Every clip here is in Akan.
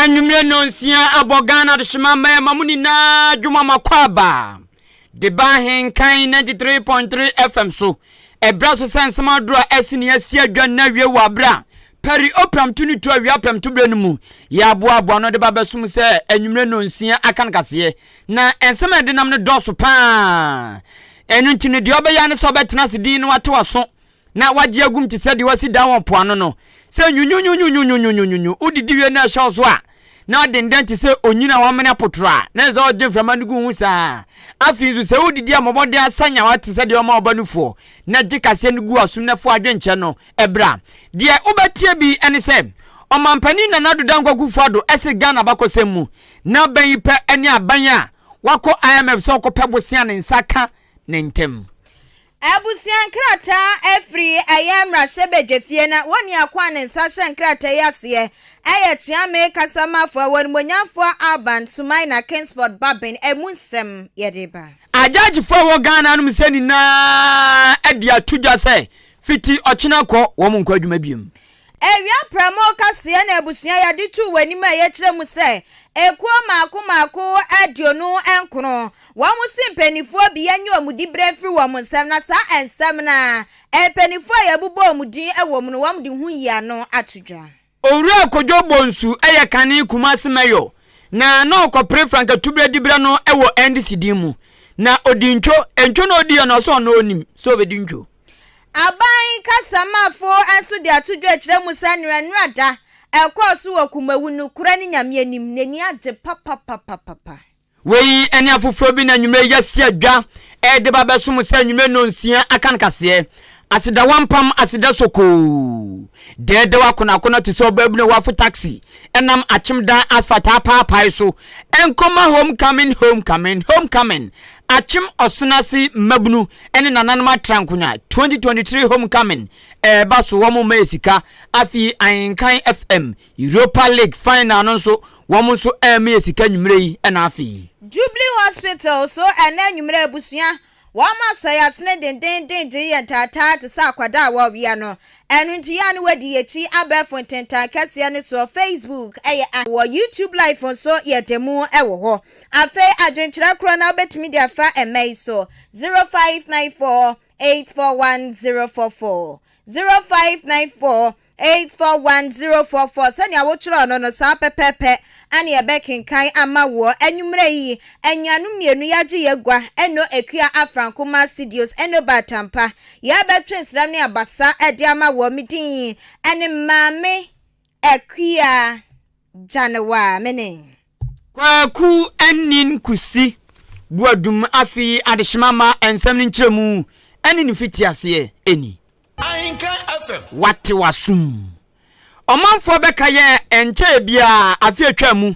Anwummerɛ nnɔnsia abɔ Ghana adehyema mmarima mu nyinaa dwuma makɔ aba de ba ahenkan 93.3 FM so. Ɛberɛ so sɛ nsɛm adoro a ɛsi ne asi adwa nna awie wɔ aberɛ a pɛri opiam to ne tu awia pɛm to berɛ no mu yɛaboaboa no de ba bɛsom sɛ anwummerɛ nnɔnsia aka no kaseɛ na nsɛm a ɛde nam no dɔɔso paa. Ɛno nti no deɛ ɔbɛyɛ ne sɛ ɔbɛtena ase din na wate waso na wagye agum te sɛ deɛ wasi dan wɔ mpoano no, sɛ nwunwunwunwunwunwunwunwu, wodidi wie na ɛhyɛ wo so a, na ɔdenden te sɛ onyin a wamene apotoro a, na ɛsɛ sɛ ɔgye mframa no gu ho saa. Afei nso, sɛ wodidi a, mmɔ mmɔden asa nyawa te sɛ deɛ ɔma ɔba nufoɔ, na gye kaseɛ no gu w'asom na fa w'adwenkyerɛ no bra. Deɛ wobɛteɛ bi ne sɛ, Ɔmampanin Nana Addo Dankwa Akufo-Addo se Ghana abakɔsɛm mu, n'aban yi pɛ ne aban a wakɔ IMF sɛ ɔkɔpɛ bosea ne nsa ka ne ntam. Abusua nkrataa firi ɛyɛ mmarahyɛbadwafie na wɔn ako a ne nsa hyɛ nkrataa yi aseɛ ɛyɛ Kyeame Kasamafoɔ Awɔnimonyamfoɔ Alban Sumaina Kingsford Babin ɛmu nsɛm yɛde ba. Agyagyefoɔ a ɛwɔ Ghana anom sɛ nyinaa de ato dwa sɛ fiti ɔkyena kɔ wɔn nkɔ adwuma biom. Awia prɛmo kaseɛ na abusua yɛde too w'anim a yɛkyerɛ mu sɛ ekuo mmaako mmaako 29 wɔn se mpaninfoɔ bi yɛnye wɔn diberɛ mfiri wɔn nsam na saa nsɛm no a mpaninfoɔ a yɛbobɔ wɔn din wɔ mu no wɔn de ho yi ano ato dwa. Owura Kojo Bonsu yɛ kane Kumasi Mayor na na ɔkɔpere frankatuberɛ diberɛ no wɔ NDC din mu. Na ɔdi ntwo, ntwo na ɔdiiɛ no ɔsɛ ɔno ɔnim sɛ ɔbɛdi ntwo. Aban kasamafo nso de ato dwa kyerɛ mu sɛ nea nnora da ɛkɔɔ so wɔ Kumawu no kura ne Nyame anim, n'ani agye papapapapa. Wei ne afoforɔ bi na anwummerɛ yi yɛasi adwa de ba bɛsom sɛ anwummerɛ nnɔnsia aka no kaseɛ. Aseda wampam aseda sokoo. Dɛɛdɛw akonoakono te sɛ ɔbaabunu a wafo taxi nam akyem dan asphalt apaapae so nkɔma home coming home coming home coming akyem ɔsenase mmabunu ne nananom atra nkonya 2023 home coming ɛɛba so wɔn mma yɛ sika afei Ahenkan FM Europa League final no nso wɔn nso ɛɛma yɛ sika nwummerɛ yi ɛna afei. Jubilee Hospital so ɛnɛ anwummerɛ abusua wɔn asɔ yɛn asene dendeenden gye yɛn taataa te sɛ akwadaa a wɔawia no ɛno nti yɛ a ne wadi yɛn akyi abɛɛfo ntentan kɛseɛ no soɔ Facebook ɛyɛ a wɔ YouTube live nso yɛda mu ɛwɔ hɔ afei adwenkyerɛ korɔ no wobɛtumi de afa ɛmɛ yi so 0594 841 044 0594 841 044 Sɛnea wotwerɛɛ no no, saa pɛpɛɛpɛ na yɛbɛkenkan ama woɔ. Anwummerɛ yi, anuanom mmienu yɛagye yɛn agua, Eno Akua Afrankoma Studios, Eno Baatampa. Yɛrebɛtwe nsram ne abasa de ama woɔ. Me din ne Maame Akua Gyanewaa. Me ne. Kwaku Annin Kusi Boadum Afe yi adehyema ma nsɛm no nkyerɛmu ne ne mfitiaseɛ ni. Wate w'asom. Ɔmanfoɔ bɛka yɛ ɛnkyɛɛ biara afe atwaa mu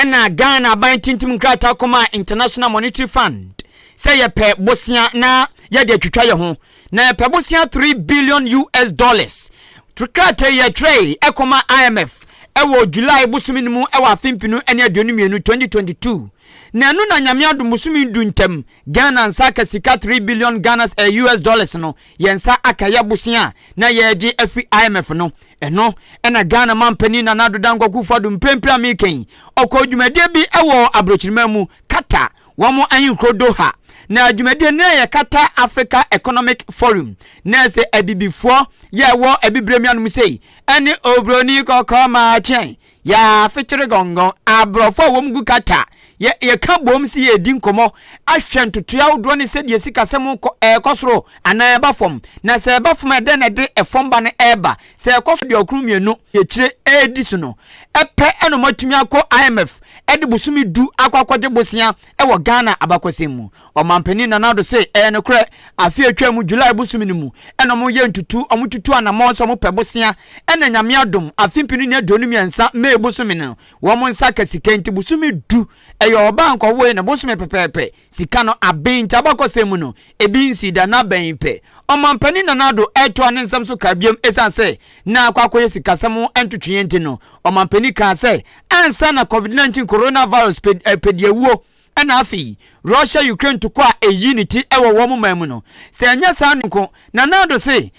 na Ghana aban tintim nkrataa kɔmaa International Monetary Fund sɛ yɛpɛ bosea na yɛde atwitwa yɛ ho na yɛpɛ bosea 3 billion US dollars. Krataa yi yɛtwerɛe ɛkɔma IMF ɛwɔ July bosome no mu ɛwɔ afe 2022, 2022 na ɛno na Nyame adom bosome du ntam Ghana nsa aka sika 3 billion Ghana eh, US dollars no yɛn nsa aka yɛ bosea a na yɛregye afiri IMF no. Ɛno ɛna Ghana manpanin Nana Addo Dankwa Akufo-Addo mprempren a meka yi ɔkɔɔ dwumadie bi ɛwɔ aburokyiriman mu Qatar wɔn ahenkuro Doha na dwumadie no yɛ Qatar Africa Economic Forum na ɛsɛ abibifoɔ yɛ ɛwɔ abibire mmeanom sei ɛne obroni kɔkɔɔ maakyɛn Yɛafekyere gɔngɔn, aborɔfo a wɔn gu kata, yɛ yɛka bom sɛ yɛredi nkɔmmɔ ahwɛ ntotoe ahodoɔ ne sɛdeɛ sikasɛm kɔ ɛrekɔ soro anaa ɛba fam, na sɛ ɛba fam a ɛdɛn na ɛde ɛfam ba no ɛreba, sɛ ɛkɔ soro deɛ ɔkron mmienu akyire ɛredi so no pɛ ɛna wɔatumi akɔ IMF de bosome du akɔ akɔgye bosea wɔ Ghana abakɔsɛm mu. Ɔmanpanin Nana Addo se ɛyɛ nokorɛ, afe a atwam mu July bosome no mu na wɔyɛ ntutu, wɔtutu anamɔn sɛ wɔpɛ bosea ɛna Nyame adom afe 2023 May bosome no wɔn nsa ka sika nti bosome du, ɛyɛ ɔbaa nkɔwoe no bosome pɛpɛɛpɛ, sika no aben nti abakɔsɛm mu no ebi nsii da na abɛn pɛ. Ɔmanpanin Nana Addo ɛtoa ne nsɛm so kaa biom ɛsiane sɛ na akɔ akɔyɛ sikasɛm ntwetweɛ nti no, ɔmanpanin kaa sɛ ansa na Covid 19 coronavirus pɛdiawuo. Ɛna afei Russia Ukraine ntokwa a ɛyi ne ti wɔ wɔn man mu no. Sɛ ɛnyɛ saa nko, Nana Addo se,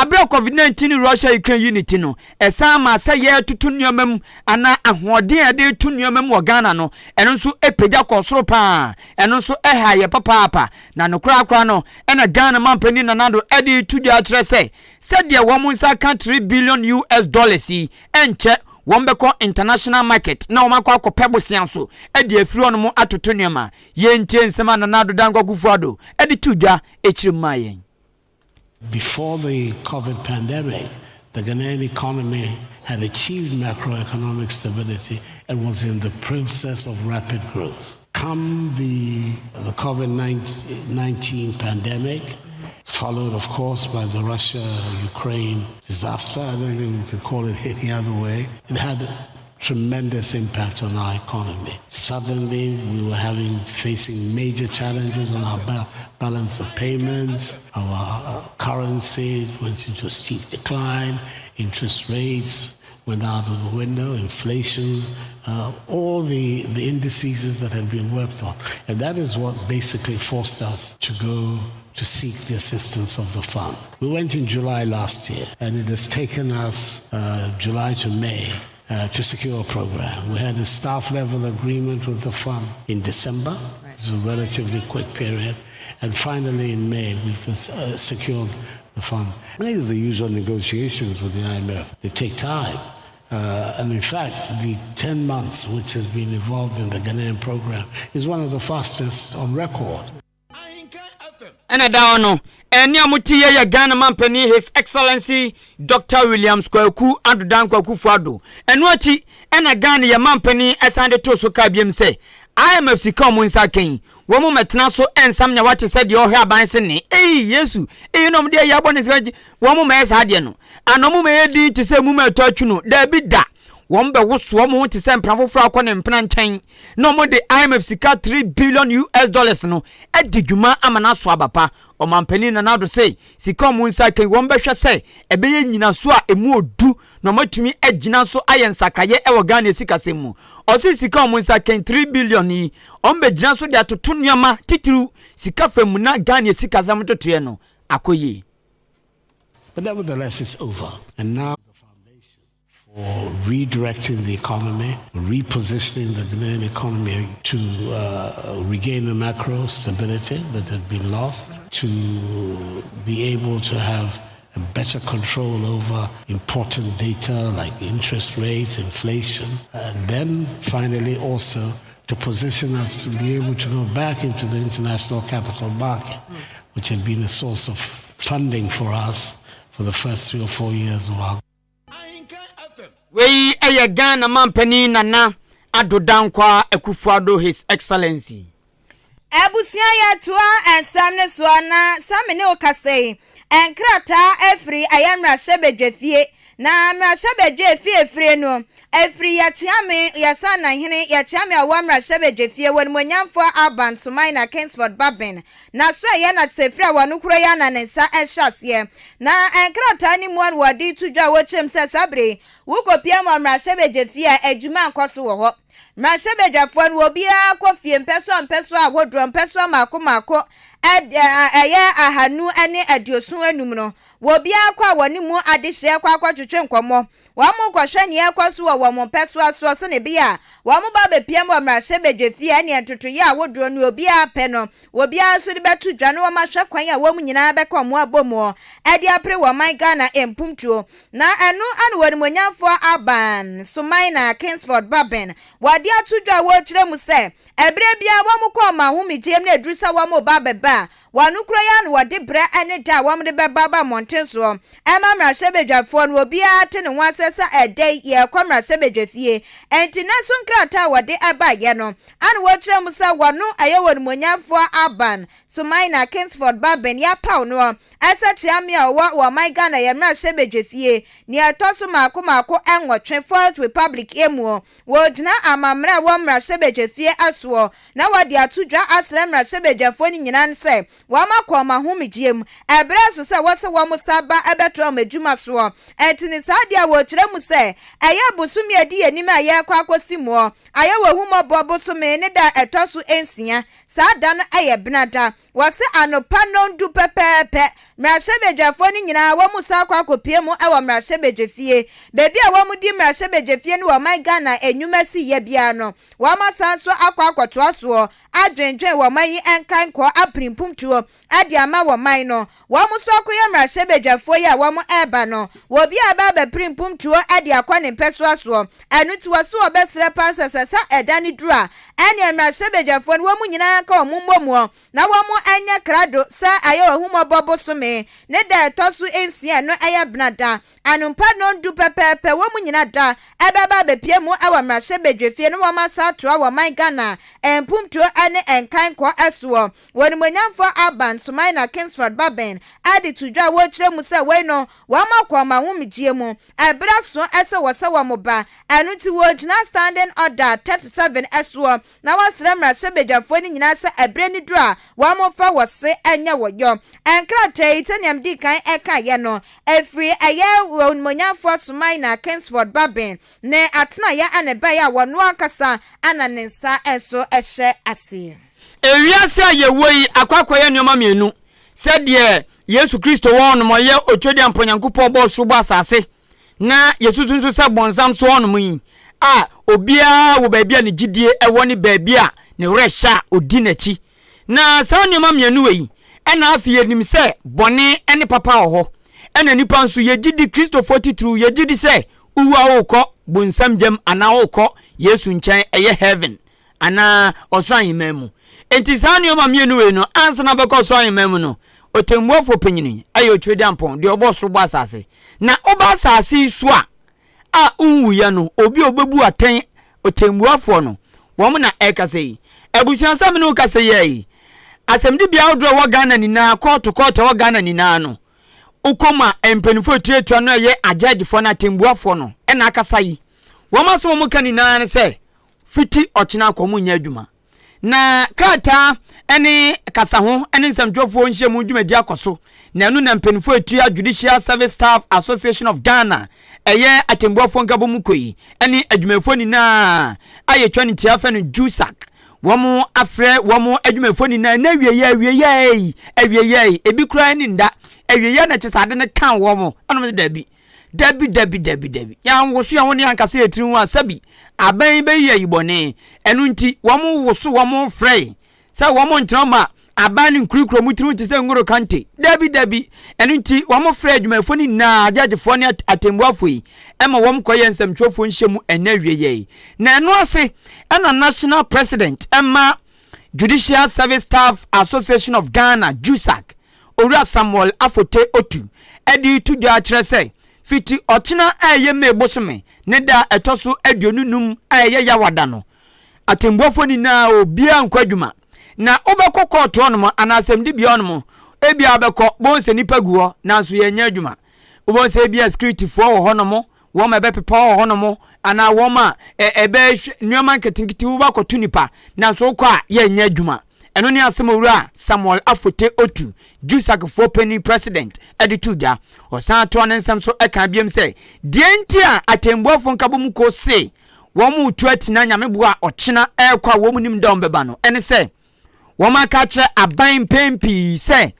Bere a Covid 19 ne Russia Ukraine yi ne ti no, ɛsan maa sɛ yɛretoto nneɛma mu anaa ahoɔden a yɛde reto nneɛma mu wɔ Ghana no, ɛno nso pagya kɔɔ soro pa ara. Ɛno nso ɛhaa yɛn papaapa. Na no korakora no, ɛna Ghana manpanin Nana Addo de reto dwa akyerɛ sɛ, sɛdeɛ wɔn nsa aka 3 billion US dollars yi, ɛnkyɛ wɔbɛkɔ international market na wɔakɔ akɔpɛ bosea nso de afiri hɔnom atoto nneɛma. Yɛntie nsɛm a Nana Addo Dankwa Akufo-Addo de too dwa akyiri mu maa yɛn. Before the COVID pandemic, the Ghanaian economy had achieved macroeconomic stability and was in the process of rapid growth. Come the, the COVID 19 pandemic, followed, of course, by the Russia Ukraine disaster, I don't think we could call it any other way, it had tremendous impact on our economy. Suddenly, we were having facing major challenges on our ba- balance of payments. Our currency went into a steep decline. Interest rates went out of the window. Inflation, all the, the indices that had been worked on, and that is what basically forced us to go to seek the assistance of the fund. We went in July last year, and it has taken us July to May to secure a program. We had a staff level agreement with the fund in December. Right. It's a relatively quick period. And finally, in May, we've secured the fund. I think it's the usual negotiations with the IMF. They take time. And in fact, the 10 months which has been involved in the Ghanaian program is one of the fastest on record. Ɛna da hɔ no, ɛne a mote yɛ yɛ Ghana mampanin, His Excellency Dr Williams Kwaku Addo Dankwa Akufo Addo. Ɛno akyi ɛna Ghana yɛ mampanin ɛsan de too so kaa biam sɛ IMF sika ɔmo nsa kɛn wɔn mɛtena so ɛnsam nya wate sɛ deɛ ɔhwɛ aban se ne eyi Yesu eyi na ɔmo deɛ yɛ abɔ ne sika wɔn mɛyɛ saa deɛ no ana ɔmo mɛyɛ din te sɛ mu mɛtɔ atwi no daabi da. Wɔn bɛwoso wɔn ho te sɛ mpena foforɔ akɔ ne mpena nkyɛn na wɔn de IMF sika 3 billion US dollars no adi dwuma ama n'aso aba pa. Ɔmampanin Nana Addo sɛ sika wɔn nsa kan wɔn bɛhwɛ sɛ ɛbɛyɛ nyinaso a emu odu na wɔn atumi agyina so ayɛ nsakraeɛ ɛwɔ Ghana sikasɛm mu. Ɔsi sika wɔn nsa kan 3 billion yi, wɔn bɛgyina so de atoto nneɛma titiriw sika fam na Ghana sikasɛm totoɛ no akɔ yie. But nevertheless, it's over. And now the foundation for redirecting the economy, repositioning the Ghanaian economy to regain the macro stability that had been lost, to be able to have a better control over important data like interest rates, inflation, and then finally also to position us to be able to go back into the international capital market, which had been a source of funding for us for the first 3 or 4 years of our Wei ɛyɛ Ghana mampanin Nana Addo Dankwa Akufo-Addo, His Excellency. Abusua, yɛtoa nsɛm no soɔ na sɛ ne wo kasa yi, nkrataa afiri ɛyɛ mmarahyɛbadwafie na mmarahyɛbadwa efiefire no efiri yɛkyeame yɛsa nahene yɛkyeame a ɔwɔ mmarahyɛbadwafie wɔ nimonyamfoɔ Alban Sumana Kingsford Bagbin na so ɛyɛ na sefiri a wɔn kuro yi ana ne nsa ɛhyɛ aseɛ na nkrataa no mu a wɔde to dwa a wɔkyerɛm sɛ saa bere wokɔpia mu mmarahyɛbadwafie a adwuma nkɔ so wɔ hɔ. Mmarahyɛbadwafoɔ no, obiara kɔ fie mpɛsoa mpɛsoa ahodoɔ mpɛsoa mako mako ɛyɛ 285 no, wɔbiara kɔ a wɔne mu adehyeɛ kɔ akɔtwetwe nkɔmmɔ. Wɔn mo kɔhwɛ nea ɛkɔ so wɔ wɔn mpɛsoa soɔ sɛ ne bi a wɔn ba bɛpia mu wɔ mmarahyɛbadwafie ɛne ntotoyɛ ahodoɔ no obiara pɛ no, obiara nso de bɛto dwa no wɔn ahwɛ kwan a wɔn nyinaa bɛka wɔn abɔ mu ɛde apere wɔn man Ghana mpumtuo. Na ɛno ano wɔ nimonyamfoɔ Alban Sumana Kingsford Bagbin wɔde ato dwa a wɔrekyerɛ mu sɛ ɛberɛ biara wɔn kɔ ɔmo ahomegyeɛ mu na eduru sɛ wɔn ba bɛba a, wɔn kura yi ano wɔde brɛ ne da a wɔn de bɛba ba mmɔnten soɔ ɛma mmarahyɛbadwafoɔ no obiara te ne ho asɛ sɛ ɛdɛ yi yɛrekɔ mmarahyɛbadwafie. Nti na so nkrataa a wɔde ɛbaeɛ no ana wɔkyerɛ mu sɛ wɔno ɛyɛ wɔn nimonyamfoɔ Alban Sumana Kingsford Bagbin yɛapaw no ɛsɛ kyeame a ɔwɔ wɔ ɔman Ghana yɛ mmarahyɛbadwafie nea ɛtɔ so mako mako 8, Fourth Republic emu. Wɔgyina amammerɛ a wɔ mmarahyɛbadwafie asoɔ na wɔde ato dwa asrɛ mmarahyɛbadwafoɔ no nyinaa no sɛ Wɔn akɔ wɔn ahomegyeɛ mu. Ɛberɛ so sɛ wɔse wɔn san ba bɛtoa wɔn adwuma soɔ. Ɛnti ne saa deɛ wɔrekyerɛ mu sɛ ɛyɛ bosome a ɛdi yɛn anim a yɛrekɔ akɔsi muɔ. Ayɛ wɔ ahummɔbɔ bosome ne da a ɛtɔ so nsia. Saa da no yɛ Benada. Wɔse anɔpa nnɔndu pɛpɛɛpɛ, mmarahyɛbadwafoɔ no nyinaa wɔn san akɔ akɔpue mu wɔ mmarahyɛbadwafie. Baabi a wɔn di mmarahyɛbadwafie no wɔ ɔman Ghana nnwuma si yɛ biara no, wɔn asan nso akɔ akɔtoa soɔ adwendwen wɔ ɔman yi nkankɔ apirimpuntuo de ama wɔ man no. Wɔn nso akɔyɛ mmarahyɛbadwafoɔ yi a wɔn reba no, wɔ obi a ɛba abɛpere mpuntuo de akɔ ne mpɛsoa soɔ. Ɛno nti wɔse wɔbɛsrɛ paa sɛ sɛ sa ɛda no duru a, ɛneɛ mmarahyɛbadwafoɔ no wɔn nyinaa nka wɔn mmɔmuɔ na wɔn nyɛ krado sɛ ayɛ ahummɔbɔ bosome ne da a ɛtɔ so nsia ɛno ɛyɛ benada Anɔpa nnɔndu pɛpɛɛpɛ wɔn nyina da ɛbɛba abɛpue mu wɔ mmarahyɛbadwafie na wɔn asan atoa wɔ man Ghana mpuntuo ne nkankɔ soɔ. Wɔ Animuonyamfoɔ Alban Sumaina Kingsford Baben de to dwa a wɔrekyerɛ mu sɛ wei no wɔn akɔ wɔn ahomegyeɛ mu ɛberɛ aso sɛ wɔsɛ wɔn ba ɛno nti wɔregyina Standing Order 37 soɔ na wɔasrɛ mmarahyɛbadwafoɔ no nyinaa sɛ ɛberɛ no duru a wɔmfa wɔ se nyɛ wɔ yɔ. Nkrataa yi, sɛdeɛ medii kan kaeɛ no, ɛfiri ɛyɛ Onimuonyamfoɔ Sumaina Kingsford Baben ne atenaeɛ a na ɛbaeɛ a ɔno ankasa na ne nsa nso hyɛ aseɛ. Ewiase a yɛwɔ yi akɔ akɔyɛ nneɛma mmienu, sɛdeɛ Yesu Kristo wɔ hɔnom, ɔyɛ Otwedeampɔ Nyankopɔn ɔbɔɔ soro bɔɔ asase, Na yɛsusu nso sɛ bɔnsam so hɔnom yi a obiara wɔ baabi a ne gyidie wɔ ne baabi a ne werɛ hyɛ a ɔdi n'akyi. Na saa nneɛma mmienu wei ɛna afei yɛnim sɛ bɔne ne papa wɔ hɔ. Ɛna nipa nso yɛgye di, Kristofoɔ titiriw yɛgye di sɛ wowu a wokɔ bonsam gyam anaa wokɔ Yesu nkyɛn ɛyɛ heaven anaa ɔsoro ahemman mu. Enti saa nneɛma mmienu wei no, ansa na wobɛkɔ ɔsoro ahemman mu no, ɔtɛmmuafoɔ panyini yɛ Otwedeampɔn, deɛ ɔbɔɔ soro bɔɔ asase. Na woba asase yi so a, a wonwuiɛ no, obi a ɔbɛbu atɛn ɔtɛmmuafoɔ no, wɔn na ɛrekasa yi. Abusua sɛ me ne wo kasa yi yi, asɛmdibea ahodoɔ a ɛwɔ Ghana nyinaa, kɔɔto kɔɔto a ɛwɔ Ghana nyinaa no, wokɔ mu a, mpanimfoɔ atuatua no a ɛyɛ agyɛgyefoɔ no, atɛmmuafoɔ no, ɛna akasa yi. Wɔn asɛm a wɔka nyinaa ne sɛ, fiti ɔkyena kɔ wɔn nyɛ adwuma. Na krataa ne kasaho ne nsɛmtwerɛfoɔ nhyiamu dwumadi akɔ so, na ɛno na mpanimfoɔ etua Judicial Service Staff Association of Ghana, ɛyɛ atɛmbuafoɔ nkabom kuo yi, ne adwumayɛfoɔ nyinaa a yɛtwa ne tia fɛ no JUSAC, wɔn afrɛ wɔn adwumayɛfoɔ nyinaa na awieɛ awieɛ yi awieɛ yi ebi koraa ni nda awieɛ na kyɛ sɛ ade no kan wɔn ɛna wɔn sɛ dabi. Dabi, dabi, dabi, dabi. Yɛanwoso yɛn ho ne yɛn ankasa yɛn tiri ho a, sɛbi aban yi bɛyi ayi bɔne. Ɛno nti, wɔwoso wɔn frɛe sɛ wɔn ntena ma aban no nkurikura wɔn tiri ho te sɛ N'Golo Kante. Dabi, dabi. Ɛno nti, wɔfrɛɛ adwumayɛfoɔ no nyinaa, agyagyefoɔ ne atɛmmuafoɔ yi, ma wɔn kɔyɛɛ nsɛmtwerɛfoɔ nhyiamu ɛnnɛ awieeɛ yi. Na ɛno ase na National President ma Judicial Service Staff Association of Ghana, JUSAG, Owura Samuel Afotey Otu de reto dwa kyerɛ sɛ fiti ɔkyena a ɛyɛ May bosome ne da a ɛtɔ so 25 a ɛyɛ Yawada no, atɛmbuafoɔ nyinaa obiara nkɔ adwuma. Na wobɛkɔ kɔɔto hɔnom anaa asɛmdibea hɔnom, ebia wobɛkɔ, bohu sɛ nnipa gu hɔ nanso yɛnyɛ adwuma. Wobɛhu sɛ ebia sikiritifoɔ wɔ hɔnom, wɔn a ɛbɛpepa wɔ hɔnom anaa wɔn a ɛbɛhwɛ nneɛma nketenkete wobɛkɔto nipa nanso wokɔ a yɛnyɛ adwuma. Ɛno ne asɛm owura Samuel Afote Otu, JUSACfoɔ panin president, de too dwa. Ɔsan toa ne nsɛm so kaa biom sɛ, deɛ nti a atɛnbuafoɔ nkabom kuo se wɔn retu atina Nyame boa a ɔkyena ɛrekɔ a wɔn nim da wɔn bɛba no ɛne sɛ Wɔaka akyerɛ aban mpɛn pii sɛ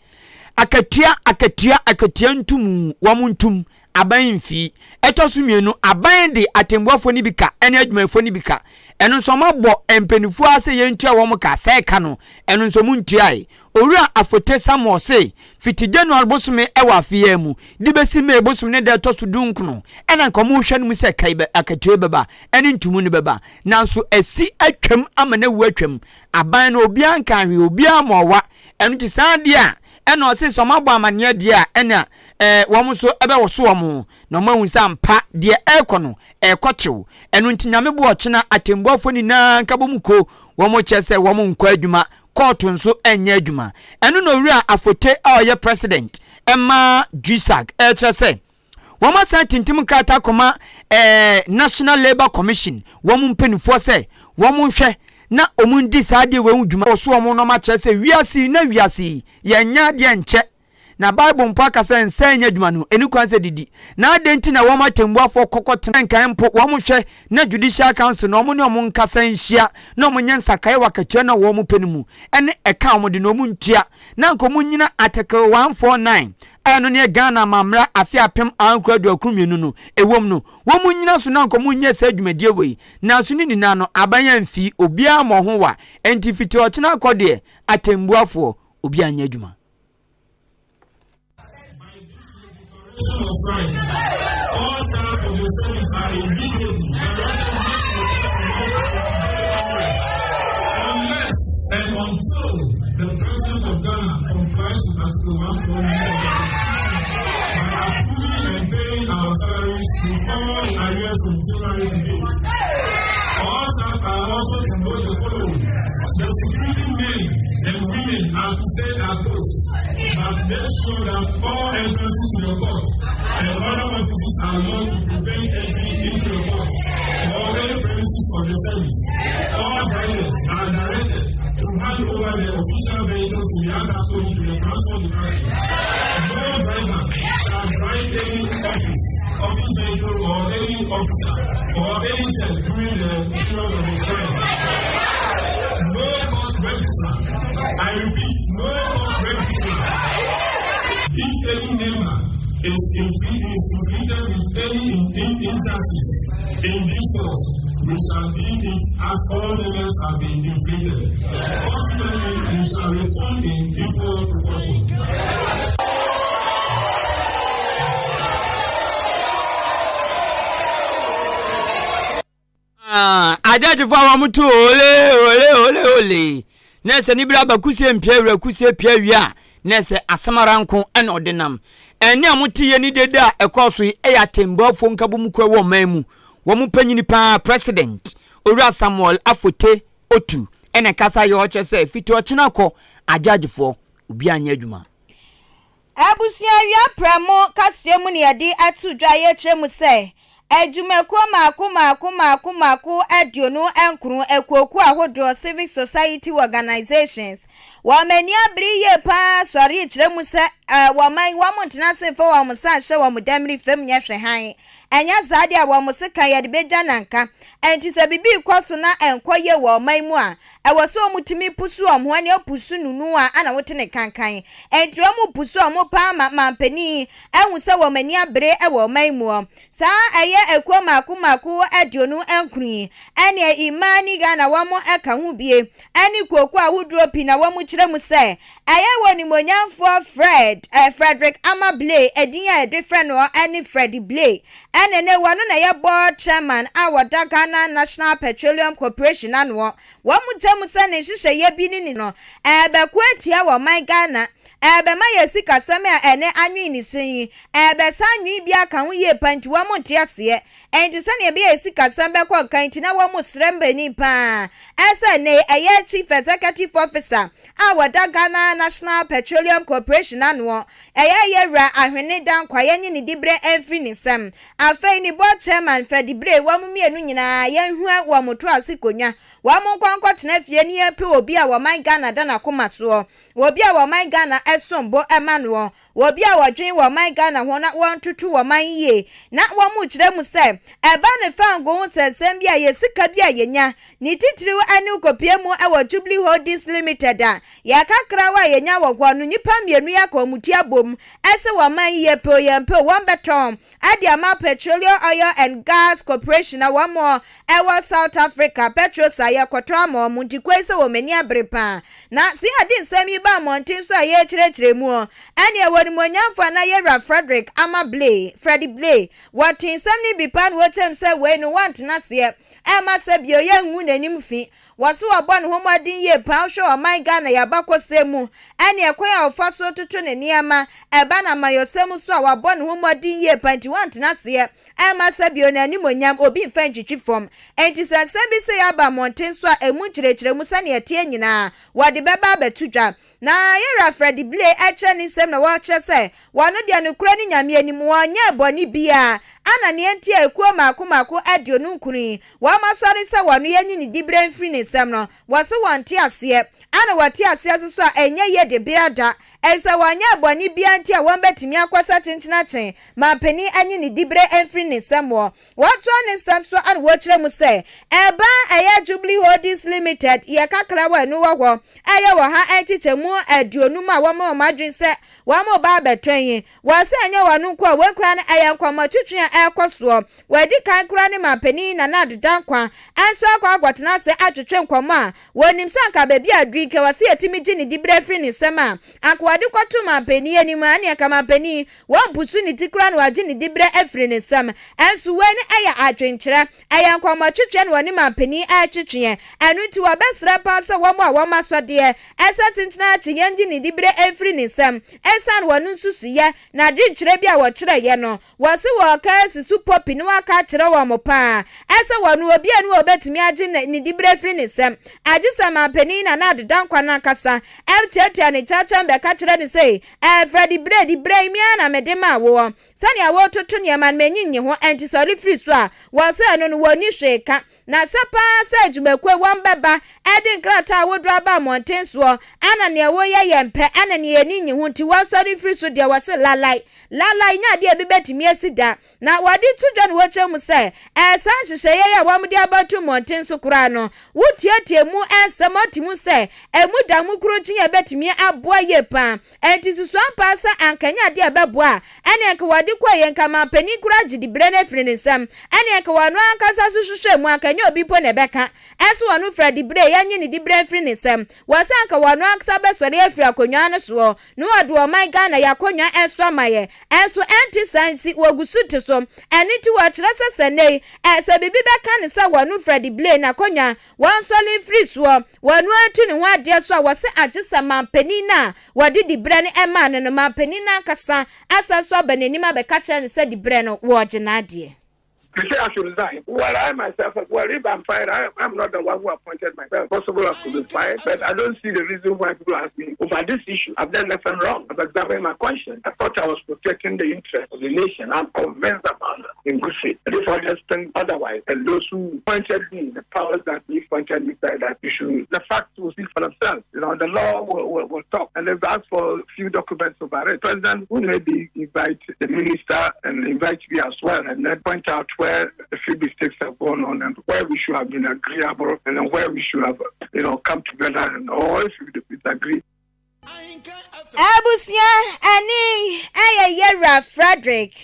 akatua, akatua, akatua ntumu, wɔn ntum, aban mfii. Ɛtɔ so mmienu, aban de atɛmbuafoɔ no bi ka ne adwumayɛfoɔ no bi ka. Ɛno nso wɔabɔ mpanimfoɔ ara sɛ yɛntua wɔn ka, sɛ ɛka no, ɛno nso wɔntuae. Owura Afote Samuel se, fiti January bosome wɔ afe yi ara mu de bɛsi May bosome ne da ɛtɔ so dunkono ɛna nka wɔrehwɛ no mu sɛ ka yi bɛ, akatua yi bɛba ne ntumu no bɛba. Nanso asi atwam ama no awu atwam. Aban no obiara nkaa hwee, obiara mmɔɔ wa. Ɛno nti saa adeɛ a ɛna ɔse sɛ wɔabɔ amaneɛ deɛ a ɛna ɛɛ wɔn nso ɛbɛwoso wɔn na wɔn ahu sɛ ampa deɛ ɛrekɔ no ɛrekɔ kyew. Ɛno nti Nyame bo ɔkyena atɛmbuafoɔ nyinaa nkabɔ mu ko wɔn kyerɛ sɛ wɔn nkɔ adwuma, kɔɔto nso ɛnyɛ adwuma. Ɛno na Owura Afote a ɔyɛ president ɛma GSAG ɛrekyerɛ sɛ Wɔasan atintim nkrataa kɔma ɛɛ National Labour Commission wɔn mpanimfoɔ sɛ wɔnhwɛ na wɔn ndi saa adeɛ wei ho dwuma. Wɔ so wɔn na wɔakyerɛ sɛ wiase yi na wiase yi yɛnyɛ adeɛ nkyɛ. Na Bible mpo aka sɛ nsa nyɛ adwuma no, ɛni kwan sɛ didi. Na adɛn nti na wɔn atɛmbuafoɔ kɔkɔ tena nkae mpo wɔn hwɛ na Judicial Council na wɔn ne wɔn nkasa nhyia na wɔn nyɛ nsakraeɛ wɔ akatua no a wɔn pɛ no mu ɛne ɛka a wɔn de no wɔn ntua na anka wɔn nnyina Article 149 a ɛno ne Ghana amammra afe 1992 no ɛwom no wɔn nnyina so na anka wɔn nyɛ saa dwumadie wei. Nanso ne nyinaa no aban amfi obiara mmɔ ho wa enti fiti ɔkyena kɔ deɛ atɛmbuafoɔ obiara nyɛ adwuma. Unless and until the President of Ghana complies with Article 149 of the Constitution by approving and paying our salaries with all arrears from January to date. All staff are also to note the following. The security men and women are to stay at post, but make sure that all entrances to the court and other offices are locked to prevent entry into the court or any premises of the service. All drivers are directed to hand over their official vehicles in their custody to the transport department. No driver shall drive any office, office vehicle or any officer or any jet during the period of the strike. No court registrar. I repeat, no court registrar. If any member is, is inflicted with any in, in, injustice in this source, we shall deem it as all members have been inflicted. Consequently, we shall respond in equal proportion. Ah, agyagyefoɔ a wɔn to ole ole ole ole na ɛsɛ ne bere aba kusie mpia wura kusie pia wie a na ɛsɛ asɛm ara nko ɛna ɔde nam ɛne a mote yɛ ne dede a ɛkɔɔ so yi ɛyɛ atɛnbuafoɔ nkabom kuo wɔ ɔman mu wɔn panyini paa president owura Samuel Afote Otu ɛna ɛkasa yɛ ɔkyɛ sɛ fiti ɔkyena kɔ agyagyefoɔ obi anyɛ adwuma. Abusua awia prɛmo kaseɛ mu na yɛde ato dwa yɛkyerɛ mu sɛ adwumakuo mmaako mmaako mmaako mmaako 29 akuokuo ahodoɔ civic society organisations wɔn ani abere yie paa sɔre kyerɛ mu sɛ wɔn man wɔn ntena ase mfa wɔn nsa nhyɛ wɔn dammiri fam nyɛ hwɛ hann ɛnyɛ saa deɛ a wɔn sekan yɛde bɛdwa nanka ɛnti sɛ biribi rekɔ so na ɛnkɔ yie wɔ ɔman mu a Ɛwɔ sɛ wɔn tumi pusu wɔn ho ɛne ɔpusu nunu a ana wote ne kankan. Ɛnti wɔn pusu wɔn paa ma manpanin ahu sɛ wɔn ani abere wɔ ɔman mu. Saa ɛyɛ akuo mako mako 29 yi ɛne Imani Ghana wɔn ɛka ho bie ɛne kuokuo ahodoɔ pii na wɔn kyerɛ mu sɛ ɛyɛ wɔ onimuonyamfoɔ Fred Frederick Armah Blay edin a yɛde frɛ noɔ ɛne Freddie Blay ɛne ne wɔno na ɛyɛ board chairman a wɔda Ghana National Petroleum Corporation anoɔ. Wɔn mu sɛ ne nhyehyɛeɛ bi ne ni no, ɛrebɛko atia wɔ ɔman Ghana, ɛrebɛma yɛn sikasɛm a ɛnɛ anwene ne sin yi, ɛrebɛsan anwene bi aka ho yie pa nti wɔn nte aseɛ. Ɛnti sɛdeɛ ɛbɛyɛ yɛn sikasɛm bɛkɔ nkan nti na wɔn srɛ mpanin pa ara sɛ ɛnɛ yi ɛyɛ Chief Executive Officer a wɔda Ghana National Petroleum Corporation anoɔ, ɛyɛ Yɛwura Ahwene Dankwa yɛnye ne diberɛ mfiri ne nsam. Afei ne board chairman Freddie Blay wɔn mmienu nyinaa yɛnhua wɔn to ase konwa, wɔn nkɔ nkɔtena fie ne yɛnpɛ obi a wɔman Ghana da n'akoma soɔ, obi a wɔman Ghana som bo ma noɔ, obi a wɔdwen wɔman Ghana ho na wɔntoto wɔman yie. Na wɔn kyerɛ mu sɛ ɛba ne fangoo ho nsɛnsɛm bi a yɛ sika bi a yɛnya, ne titiriw ne wokɔpue mu wɔ Jubilee Holdings Limited a yɛ kakrawa a yɛnya wɔ hɔ no nnipa mmienu yi aka wɔn ti abom sɛ wɔman yi yɛpɛ o yɛmpɛ o wɔbɛtɔn de ama Petroleum Oil and Gas Corporation a wɔn wɔ South Africa, Petrosa, yɛkɔtɔ ama wɔn nti koi sɛ wɔn ani abere paa. Na se yɛde nsɛm yi ba mmɔnten so a yɛrekyerɛkyerɛ mu ɔ, ɛneɛ wɔ animuonyamfoɔ anaa yɛwura Frederick Armah Blay, Freddie Blay, wɔtee nsɛm no bi paa na wɔkyerɛm sɛ wei no wɔntena aseɛ ɛmma sɛ bio yɛngu n'anim fi. Wɔse wɔbɔ ne ho mmɔden yie paa wohwɛ ɔman Ghana yɛ abakɔsɛm mu ɛne ɛkwan a ɔfa so toto ne nneɛma ɛba no amanyɔsɛm so a wabɔ ne ho mmɔden yie paa nti wɔntena aseɛ ɛmma sɛ bio n'animuonyam obi mfa ntwitwi fam. Enti sɛ nsɛm bi sei aba mmɔnten so a ɛmu nkyerɛkyerɛmu sɛnea ɛteɛ nyinaa wɔde bɛba abɛto dwa. Na Yɛwura Freddie Blay ɛkyerɛ ne nsɛm na wɔkyerɛ sɛ wɔno deɛ nokorɛ ne Nyame anim wɔnyɛɛ bɔne biara ana neɛ nti a ekuo mmaako mmaako 29 yi wɔn asɔre sɛ wɔno yɛnyi ne diberɛ mfiri ne. nsam no, wɔse wɔnte aseɛ. Ana wɔte aseɛ nso so a ɛnyɛ yie de bea da, efisɛ wɔnyɛɛ bɔne biara nti a wɔbɛtumi akɔsa kyenkyenakyen mampanin anyi ne diberɛ amfiri ne nsam wɔ. Wɔtoa ne nsɛm so ana wɔkyerɛ mu sɛ, ɛba a ɛyɛ Jubilee Holdings Limited yɛ kakrawa a ɛno wɔ hɔ a ɛyɛ wɔ ha nkyekyɛmu 50 a wɔma wɔn adwene sɛ wɔreba abɛtɔn yi. Wɔ sɛ ɛnyɛ wɔn nko a wɔn koraa no ɛyɛ nkɔmmɔtwetwe a ɛrekɔ soɔ. Wɔadi kan koraa ne mampanin Nana Addo Dankwa nso akɔ akɔtena ase atwetwe nkɔmmɔ a Wɔnim sɛ anka baabi a aduru yi, nka ɛwɔ sɛ yɛtumi gye ne diberɛ firi ne nsam a, anka wɔde kɔto manpanin anim a, ɛnneɛ anka manpanin, wɔmpusu ne ti koraa na wɔagye ne diberɛ afiri ne nsam. Nso wei no yɛ adwenkyerɛ, ɛyɛ nkɔmmɔtwetweɛ na wɔne manpanin retwetweɛ. Ɛno nti wɔbɛsrɛ paa sɛ wɔn a wɔn asɔdeɛ sɛ kyenkyena akye yɛngye ne diberɛ mfiri ne nsam, ɛsiane wɔn nsusuiɛ, n'adwenkyerɛ bi a wɔkyerɛeɛ no. Wɔse wɔɔka asi so popi na wɔaka akyerɛ wɔn paa sɛ wɔno obiara nni hɔ a obetumi agye ne diberɛ afiri ne nsam agyesɛ manpanin Nana Addo Dankwa no ankasa ɛbtiatia ne kyawkyaw bɛka kyerɛ no sei, Ɛɛ Fred diberɛ diberɛ yi me ara na mede maa woɔ sɛnea woretoto nneɛma no m'ani nnye ho ɛnti sɔre firi so a wɔse ɛno no wɔnni hwee ka. Na sɛ paa sɛ adwumakuo wɔn bɛba de nkrataa ahodoɔ aba mmɔnten soɔ ana neɛ woyɛ yɛ mpɛ ana neɛ yɛni nnye ho nti wɔnsɔre mfiri so deɛ wɔse lalai lalai nyɛ adeɛ a ebi bɛtumi asi da na wɔde to dwa na wɔkyerɛ mu sɛ ɛɛ saa nhyehyɛeɛ yi a wɔn de aba to mmɔnten so koraa no wotiatia mu nsɛm ɔte mu sɛ ɛmu da mu kurokyin a ɛbɛtumi aboa yie paa Enti susu ampa ara sɛ anka ɛnyɛ ade a ɛbɛboa a, ɛnneɛ anka wɔde kɔeɛ, anka manpanin koraa gye diberɛ no afiri ne nsam, ɛnneɛ anka ɔno ankasa nso hwehwɛɛ mu, anka ɛnyɛ obi mpo na ɛbɛka sɛ ɔno fira diberɛ yi, yɛnnye ne diberɛ mfiri ne nsam. Wɔ sɛ anka ɔno ankasa bɛsɔre afiri akonnwa no soɔ na ɔde ɔman Ghana yi akonnwa nso ama yɛn. Nso ɛnte saa nti, wɔgu so te so. Ɛno nti wɔkyerɛ sɛ sɛ nnɛ yi, sɛ biribi bɛka no sɛ ɔno fira diberɛ yi, n'akonnwa, Wɔnsɔre mfiri soɔ, wɔn atu ne ho adeɛ so a wɔse agyesɛ manpanin no a wɔde diberɛ no maa no no, manpanin no ankasa asan nso aba n'anim abɛka kyerɛ no sɛ diberɛ no wɔregye n'adeɛ. To say I should resign. Well, I myself, well, if I'm fired, I, I'm not the one who appointed myself. Possible I could be fired, but I don't see the reason why people ask me over this issue. I've done nothing wrong. I've examined my conscience. I thought I was protecting the interest of the nation. I'm convinced about that in good faith. And if others think otherwise, and those who pointed me, the powers that be pointed me said that you should, the facts will speak for themselves. You know, the law will, will, will talk. And they've asked for a few documents about it. President will maybe invite the minister and invite me as well, and then point out where a few mistakes have gone on and where we should have been agreeable and then where we should have, you know, come together and or if we disagree. Abusua ɛne ɛyɛ Yɛwura Frederick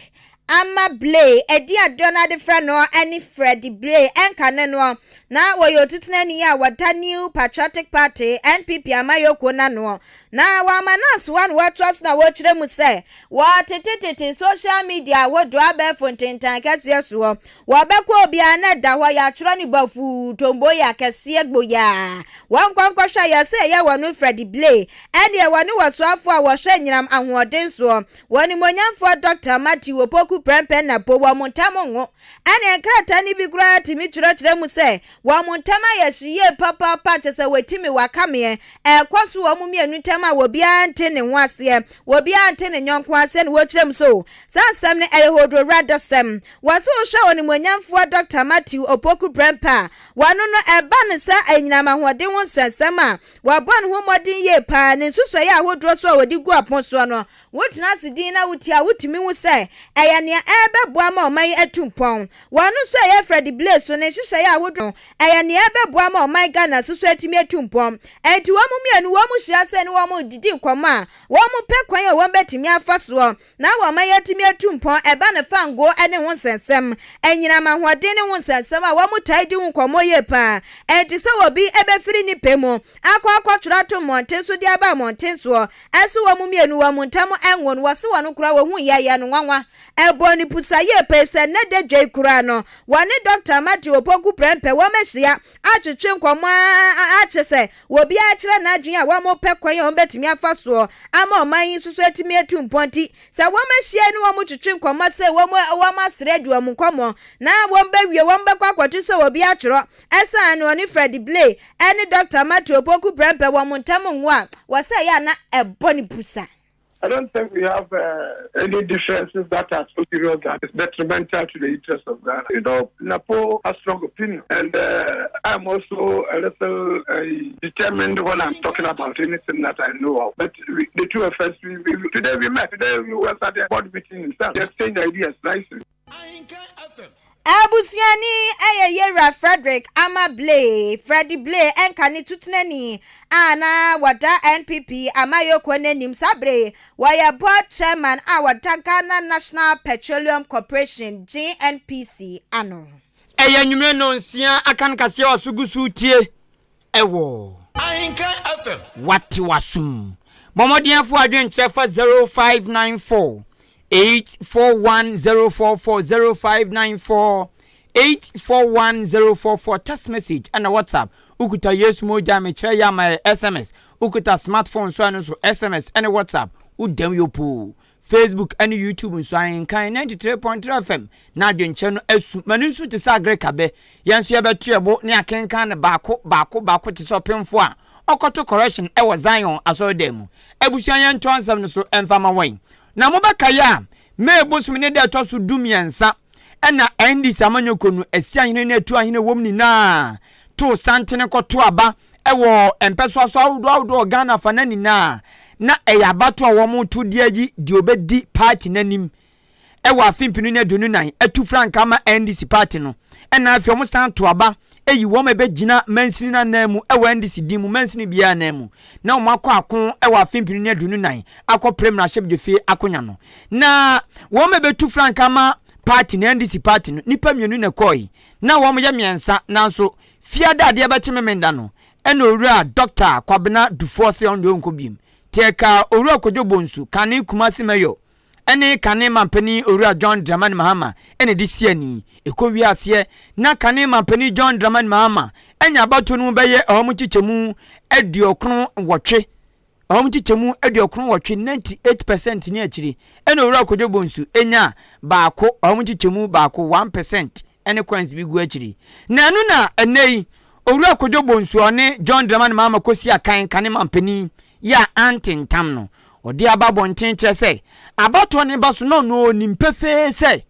Ama Blay ɛdi adeɛ no ade frɛ no ɛne Freddie Blay ɛnka ne noɔ na wɔyɛ otutenani a wɔda New Patriotic Party NPP amayɔkuo no anoɔ na wɔama no asoa na wɔatoa so na wɔkyerɛ mu sɛ wɔtetetete social media ahodoɔ abɛɛfo ntentan kɛseɛ soɔ Wɔbɛkɔ obiara na ɛda hɔ yɛatwerɛ no bafuu tomboy akɛseɛ gboyaa. Wɔnkɔ nkɔhwɛ yɛ sɛ ɛyɛ wɔn Freddie Blay ɛneɛ wɔne wɔsoafoɔ a wɔhwɛ anyinam ahoɔden soɔ, wɔn animuonyamfoɔ Dɔkta Matthew Opoku Prempeh Napo wɔn ntam nwo. Ɛneɛ nkrataa no bi koraa tumi kyerɛkyerɛ mu sɛ wɔn ntam ayɛ hye yie papaapa kyɛ sɛ wɔatumi wɔakameɛ ɛrekɔ so wɔn mmienu ntam a obiara nte ne ho aseɛ, obiara nte ne yɔnko aseɛ na wɔkyerɛ mu so saa asɛm no ɛyɛ hodwowura-dasɛm. Wɔse wohwɛ Onimuonyamfoɔ Dɔkta Matthew Opoku Prempeh a, wɔno no ɛba no sɛ anyinam ahoɔden ho nsɛnsɛm a, wabɔ ne ho mmɔden yie paa, ne nsusɔeɛ ahodoɔ so a ɔde gu ɔpon soɔ no, wotena ase dinn na wotie a, wotumi hu sɛ ɛyɛ nea ɛrebɛboa ma ɔman yi atu mpɔn. Wɔno nso a ɛyɛ Freddie Blay so, ne nhyehyɛeɛ ahodoɔ no, ɛyɛ nea ɛrebɛboa ma ɔman Ghana nso so atumi atu mpɔn. Enti wɔn mmienu wɔn hyia sɛ ne wɔn redidi nkɔmmɔ a, wɔpɛ kwan a wɔbɛtumi afa soɔ Na wɔma yɛatumi atu mpɔn, ɛba no fangoo ne ho nsɛnsɛm, anyinam ahoɔden ne ho nsɛnsɛm a wɔtaa di ho nkɔmmɔ yie paa. Enti sɛ obi bɛfiri ne pɛ mu akɔ akɔtwerɛ ato mmɔnten so de aba mmɔnten soɔ se wɔn mmienu wɔn ntam nwo no, wɔse wɔn koraa wɔhu yɛ yɛ no nwanwa. Ɛbɔɔ no pusa yie paa efisɛ nnɛ da dwa yi koraa no wɔne Dɔkta Matthew Opoku Prempeh wɔahyia atwetwe nkɔmmɔ ara akyɛ sɛ Obiara kyerɛ n'adwene a wɔpɛ kwan a wɔbɛtumi afa soɔ ama ɔman yi nso so atumi atu mpɔn nti, sɛ wɔahyia ne wɔn twetwe nkɔmmɔ sɛ wɔn wɔn asere adi wɔn nkɔmmɔ na wɔbɛwie wɔn bɛkɔ akɔto sɛ obi atwerɛ ɛsan no ɔne Freddie Blay ɛne Dɔkta Matthew Opoku Prempeh wɔn ntam nwo a, wɔ sɛ ɛyɛ a na ɛbɔ ne pusa. I don't think we have any differences that are so serious that it's detrimental to the interests of Ghana. You know, Napo has strong opinion, and I'm also a little determined when I'm talking about anything that I know of. But we, the two of us, we, we, today we met. Today we were at the board meeting himself. We exchanged ideas nicely. Abusuani yɛ Yewura Frederick Armah Blay, Freddie Blay nka ne tutenani a na wɔda NPP amayɔkuo no anim saa bere yi. Wɔyɛ Board Chairman a wɔda Ghana National Petroleum Corporation, GNPC, ano. Ɛyɛ anwummere nnɔnsia aka no kaseɛ wɔ so gu so retie ɛwɔ. Ahenkan FM. Wate w'asom. Bɔ mmɔden afa w'adwenkyerɛ fa 0594 841 044 0594 841 044 text message ɛna WhatsApp. Wokuta Yesu mogya mekyerɛ yɛ ama yɛ SMS. Wokuta smartphone so ɛno nso SMS ɛne WhatsApp. Wodam yopoo. Facebook ne YouTube nso Ahenkan 93.3 FM na adwenkyerɛ no asu ma no nsu te sɛ agreka bɛ. Yɛn nso yɛbɛto yɛn bo ne akenkan no baako baako baako te sɛ ɔpemfo a ɔkɔto correction wɔ Zion asɔredan mu. Abusua yɛntoa nsɛm no so mfa ma wɔn. Na mobɛkae a, May bosome ne da ɛtɔ so 13 na NDC amanyɔkuo no asiahene ne atuahene wɔ mu nyinaa too santene kɔto aba wɔ mpɛsoa so ahodoɔ ahodoɔ wɔ Ghana afa no nyinaa na ɛyɛ abato a wɔreto de ayi deɛ ɔbɛdi party no anim wɔ afe 2024 atu frankaa ma NDC party no ɛna afei wɔn san to aba eyi wɔn a ɛbɛgyina mansini no anan mu wɔ NDC din mu mansini biara anan mu na wɔn akɔ ako wɔ afe 2024 akɔpere mmarahyɛbadwafie akonya no na wɔn a ɛbɛtu frankaa ma party no NDC party no nipa mmienu na ɛkɔɔe na wɔn yɛ mmiɛnsa nanso fiada adeɛ bɛkye memenda no ɛna owura Dɔkta Kwabena Dufoɔ se ɔno deɛ ɔnkɔ biem te ɛkaa owura Kojo Bonsu kane Kumasi Mayor ɛne kane mampanin Owura John Dramani Mahama na ɛde si ani. Ɛkɔwie aseɛ na kane mampanin John Dramani Mahama anya abatoɔ no mu bɛyɛ ɔha mu nkyekyɛmu 98, ɔha mu nkyekyɛmu 98, 98 percent ne akyiri, ɛna Owura Kojo Bonsu nya baako, ɔha mu nkyekyɛmu baako, 1 percent ne coins bi gu akyiri. Na ɛno na ɛnnɛ yi Owura Kojo Bonsu a ɔne John Dramani Mahama kɔsi akan kane mampanin yi a ante ntam no, ɔde aba abɔnten kyerɛ sɛ abatoɔ no ba so na ɔno ɔnim pefee sɛ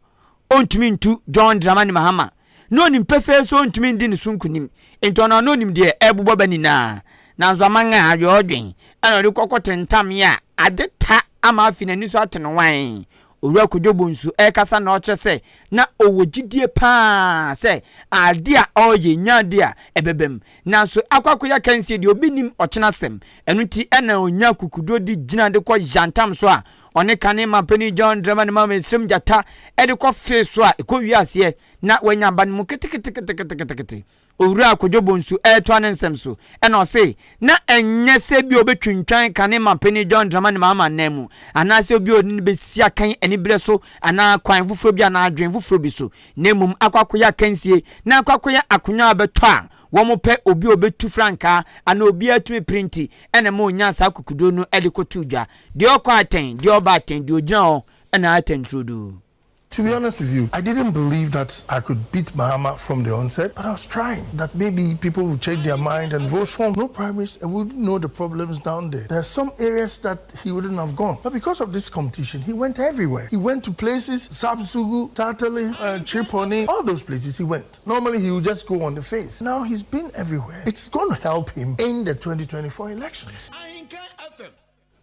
ɔntumi ntu John Dramani Mahama na ɔnim pefee sɛ ɔntumi ndi ne so nkunim nti ɔno na ɔnim deɛ ɛrebobɔ ba nyinaa nanso aman a adwɔɔdwen ɛna ɔde kɔkɔ tentam a ade ta ama afi n'ani so ate no wan. Owura Kojo Bonsu ɛrekasa na ɔkyerɛ sɛ na ɔwɔ gyidie paa sɛ adeɛ a ɔreyɛ nya adeɛ a ɛbɛba mu Nanso akɔ akɔyɛ akansie deɛ obi nnim ɔkyena asɛm. Ɛno nti na ɔnya akokoduro de gyina de kɔ yantam so a ɔne kane manpanin John Dramani Mahama Esrem Gyata de kɔ fee so a ɛkɔ wie aseɛ na wanya aba no mu keteketeketekete. Owura Kojo Bonsu retoa ne nsɛm so na ɔse na ɛnyɛ sɛ bi a ɔbɛtwintwan kane manpanin John Dramani Mahama nan mu anaasɛ obi a ɔne no bɛsi akan aniberɛ so anaa kwan foforɔ bi anaa adwene foforɔ bi so na mmom akɔ akɔyɛ akansie na akɔ akɔyɛ akonwa a bɛtɔ a wɔpɛ obi a obetu frankaa anaa obiara tumi pere nti na ɛma onyaa saa akokoduru no de kɔtoo dwa. Deɛ ɔkɔ atɛn, deɛ ɔba atɛn, deɛ ogyina hɔ na atɛn turodoo. To be honest with you, I didn't believe that I could beat Mahama from the onset, but I was trying that maybe people would change their mind and vote for him. No primaries and wouldn't know the problems down there. There are some areas that he wouldn't have gone. But because of this competition, he went everywhere. He went to places, Zabzugu, Tatale, Triponi, all those places he went. Normally he would just go on the face. Now he's been everywhere. It's going to help him in the 2024 elections.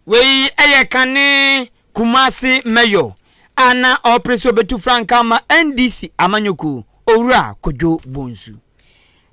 Wei yɛ kane Kumasi Mayor a na ɔrepere sɛ ɔbɛtu frankaa ama NDC amanyɔkuo, Owura Kojo Bonsu.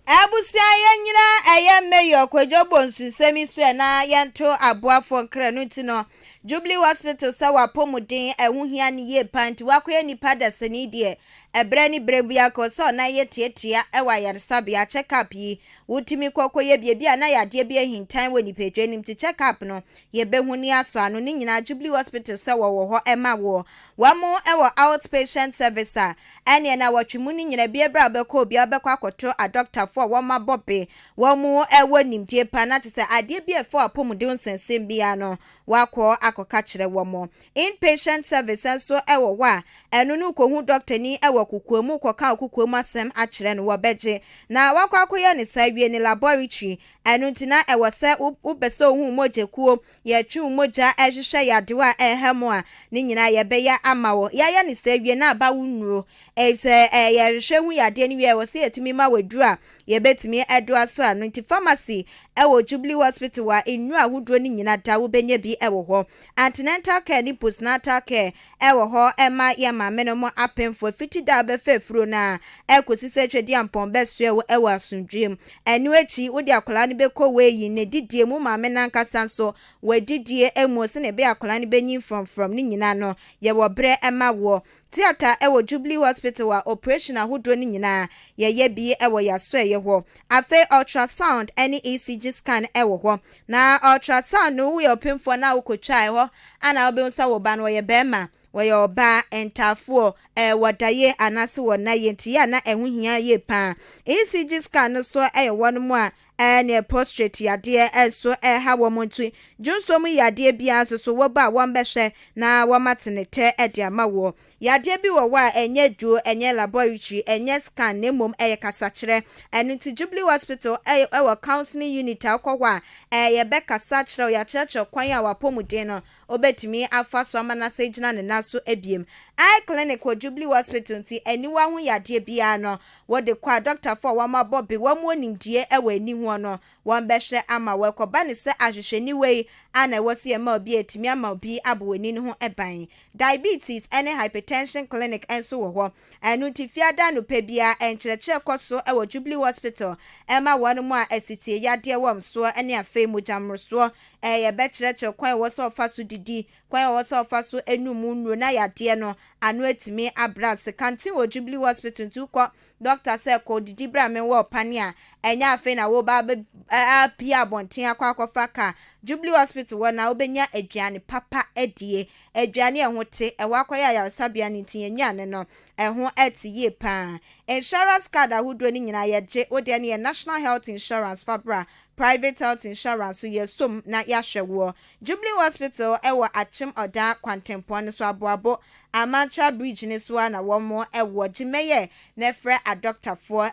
Abusua yɛnyina ɛyɛ Mayor Kwadwo Bonsu nsɛm yi so ɛ na yɛnto aboafoɔ nkra no nti no Jubilee Hospital sɛ w'apɔmuden ɛho hia no yie paa nti w'akɔyɛ nipa dasani deɛ ɛberɛ ne berɛ biara kɔ sɛ ɔnan yɛ tiatia ɛwɔ ayaresabea check up yi wotumi kɔ kɔ yɛ bi ebi a na yadeɛ bi ahintan wɔ nipadua no mu nti check up no yɛbɛhu ne asɔ ano ne nyinaa Jubilee Hospital sɛ wɔwɔ hɔ ɛma woɔ wɔn ɛwɔ out patient service a Ɛneɛ nawɔtwe mu no nyina bia berɛ a wobɛkɔ obia wobɛkɔ akɔto adɔktafoɔ a wɔn abɔ be, wɔn wɔ nimdie pa na kyesɛ adeɛ bi a ɛfa w'apɔmuden ho nsɛnsɛm biara no woakɔ akɔka kyerɛ wɔn. In patient service nso wɔ hɔ a ɛno no wokɔhu dɔktani wɔ wɔ kokoam, wokɔka wo kokoam asɛm akyerɛ no, wɔbɛgye. Na wakɔ akɔyɛ ne saa awie ne laboratory. Ɛno nti na ɛwɔ sɛ wopɛ sɛ wohu mogyakuo, yɛtwe wo mogya hwehwɛ yadewa a ɛha mu a, ne nyinaa yɛbɛyɛ ama wo. Yɛayɛ ne saa awie na aba wo nnuro. Sɛ yɛhwehwɛ hu yadeɛ no wie a, ɛwɔ sɛ yɛtumi ma wo aduro a yɛbɛtumi de asɔ ano. Nti pharmacy wɔ Jubilee Hospital a nnuro ahodoɔ no nyinaa da wobɛnya bi wɔ hɔ. Antenatal care ne postnatal care wɔ hɔ ma yɛn maamenom apemfoɔ fiti da a wobɛfa afuro no ara kɔsi sɛ Twedeampɔn bɛsoɛ wo wɔ asomdwoeɛ mu. Ɛno akyi wode akwadaa no bɛkɔ weighing, n'adidie mu, wo maame no ankasa nso w'adidie mu sɛdeɛ ɛbɛyɛ a akwadaa no bɛnyin frɔmfrɔm ne nyinaa no yɛwɔ berɛ ma woɔ. Theatre wɔ Jubilee Hospital a oprehyɛn ahodoɔ no nyinaa yɛyɛ bi wɔ yɛasoɛeɛ hɔ. Afei ultrasound ne ECG scan wɔ hɔ. Na ultrasound no woyɛ ɔpemfoɔ na wokɔtwa ɛhɔ a na wobɛhu sɛ wo ba no ɔyɛ barima, ɔyɛ ɔbaa, ntaafoɔ, ɛɛ wɔda yie anaasɛ wɔnna yie nti yɛ a na ɛho hia yie paa. ECG scan no nso yɛ wɔnom a ɛne prostate yadeɛ nso ɛha wɔn nti dwonsɔ mu yadeɛ biara nso so wɔba a wɔbɛhwɛ na wɔate ne tɛ de ama woɔ. Yadeɛ bi wɔ hɔ a ɛnyɛ duro, ɛnyɛ laboratory, ɛnyɛ scan na mmom ɛyɛ kasakyerɛ. Ɛno nti Jubilee Hospital ɛwɔ counseling unit a wokɔ hɔ a yɛbɛkasa kyerɛ wo, yɛakyerɛkyerɛ kwan a wapɔmuden no wobɛtumi afa so ama no asɛ gyina ne nan so abiem. Eye clinic wɔ Jubilee Hospital nti aniwa ho yadeɛ biara no wɔde kɔ a dɔktafoɔ a wɔn abɔ be wɔn wɔ nimdeɛ wɔ ani ho no wɔn bɛhwɛ ama wɔkɔba ne sɛ ahwehwɛniwa yi a na ɛwɔ sɛ yɛma obi a ɛtumi ama obi abɔ w'ani no ho ban. Diabetes ne hypertension clinic nso wɔ hɔ. Ɛno nti fiada anɔpa biara nkyerɛkyerɛ kɔ so wɔ Jubilee Hospital ɛma wɔn mu a asitie yadeɛ wɔ soɔ ne afei mogya mmorosoɔ. Yɛbɛkyerɛkyerɛ kwan a ɛwɔ sɛ ɔfa so didi, kwan a ɛwɔ sɛ ɔfa so enum nnuro na yadeɛ no ano atumi abrɛ ase. Canteen wɔ Jubilee Hospital nti wokɔ doctor sɛ kɔ didi bra me wɔ pane a, ɛnyɛ afei na woba apue abɔnten akɔ akɔfa kaa. Jubilee Hospital wɔ na wobɛnya aduane papa adie, aduane a ɛho te. Ɛhɔ akɔyɛ ayaresabea no nti yɛn nnuane no ɛho ɛte yie paa. Insurance card ahodoɔ no nyinaa yɛgye. Wo deɛ no yɛ National Health Insurance fa bra, private health insurance so yɛsom na yɛahwɛ woɔ. Jubilee Hospital ɛwɔ Akyem Ɔdan kwantempɔn no so, Aboabo Amantra Bridge ne so a na wɔn ɛwɔ gyimɛyɛ na ɛfrɛ adɔktafoɔ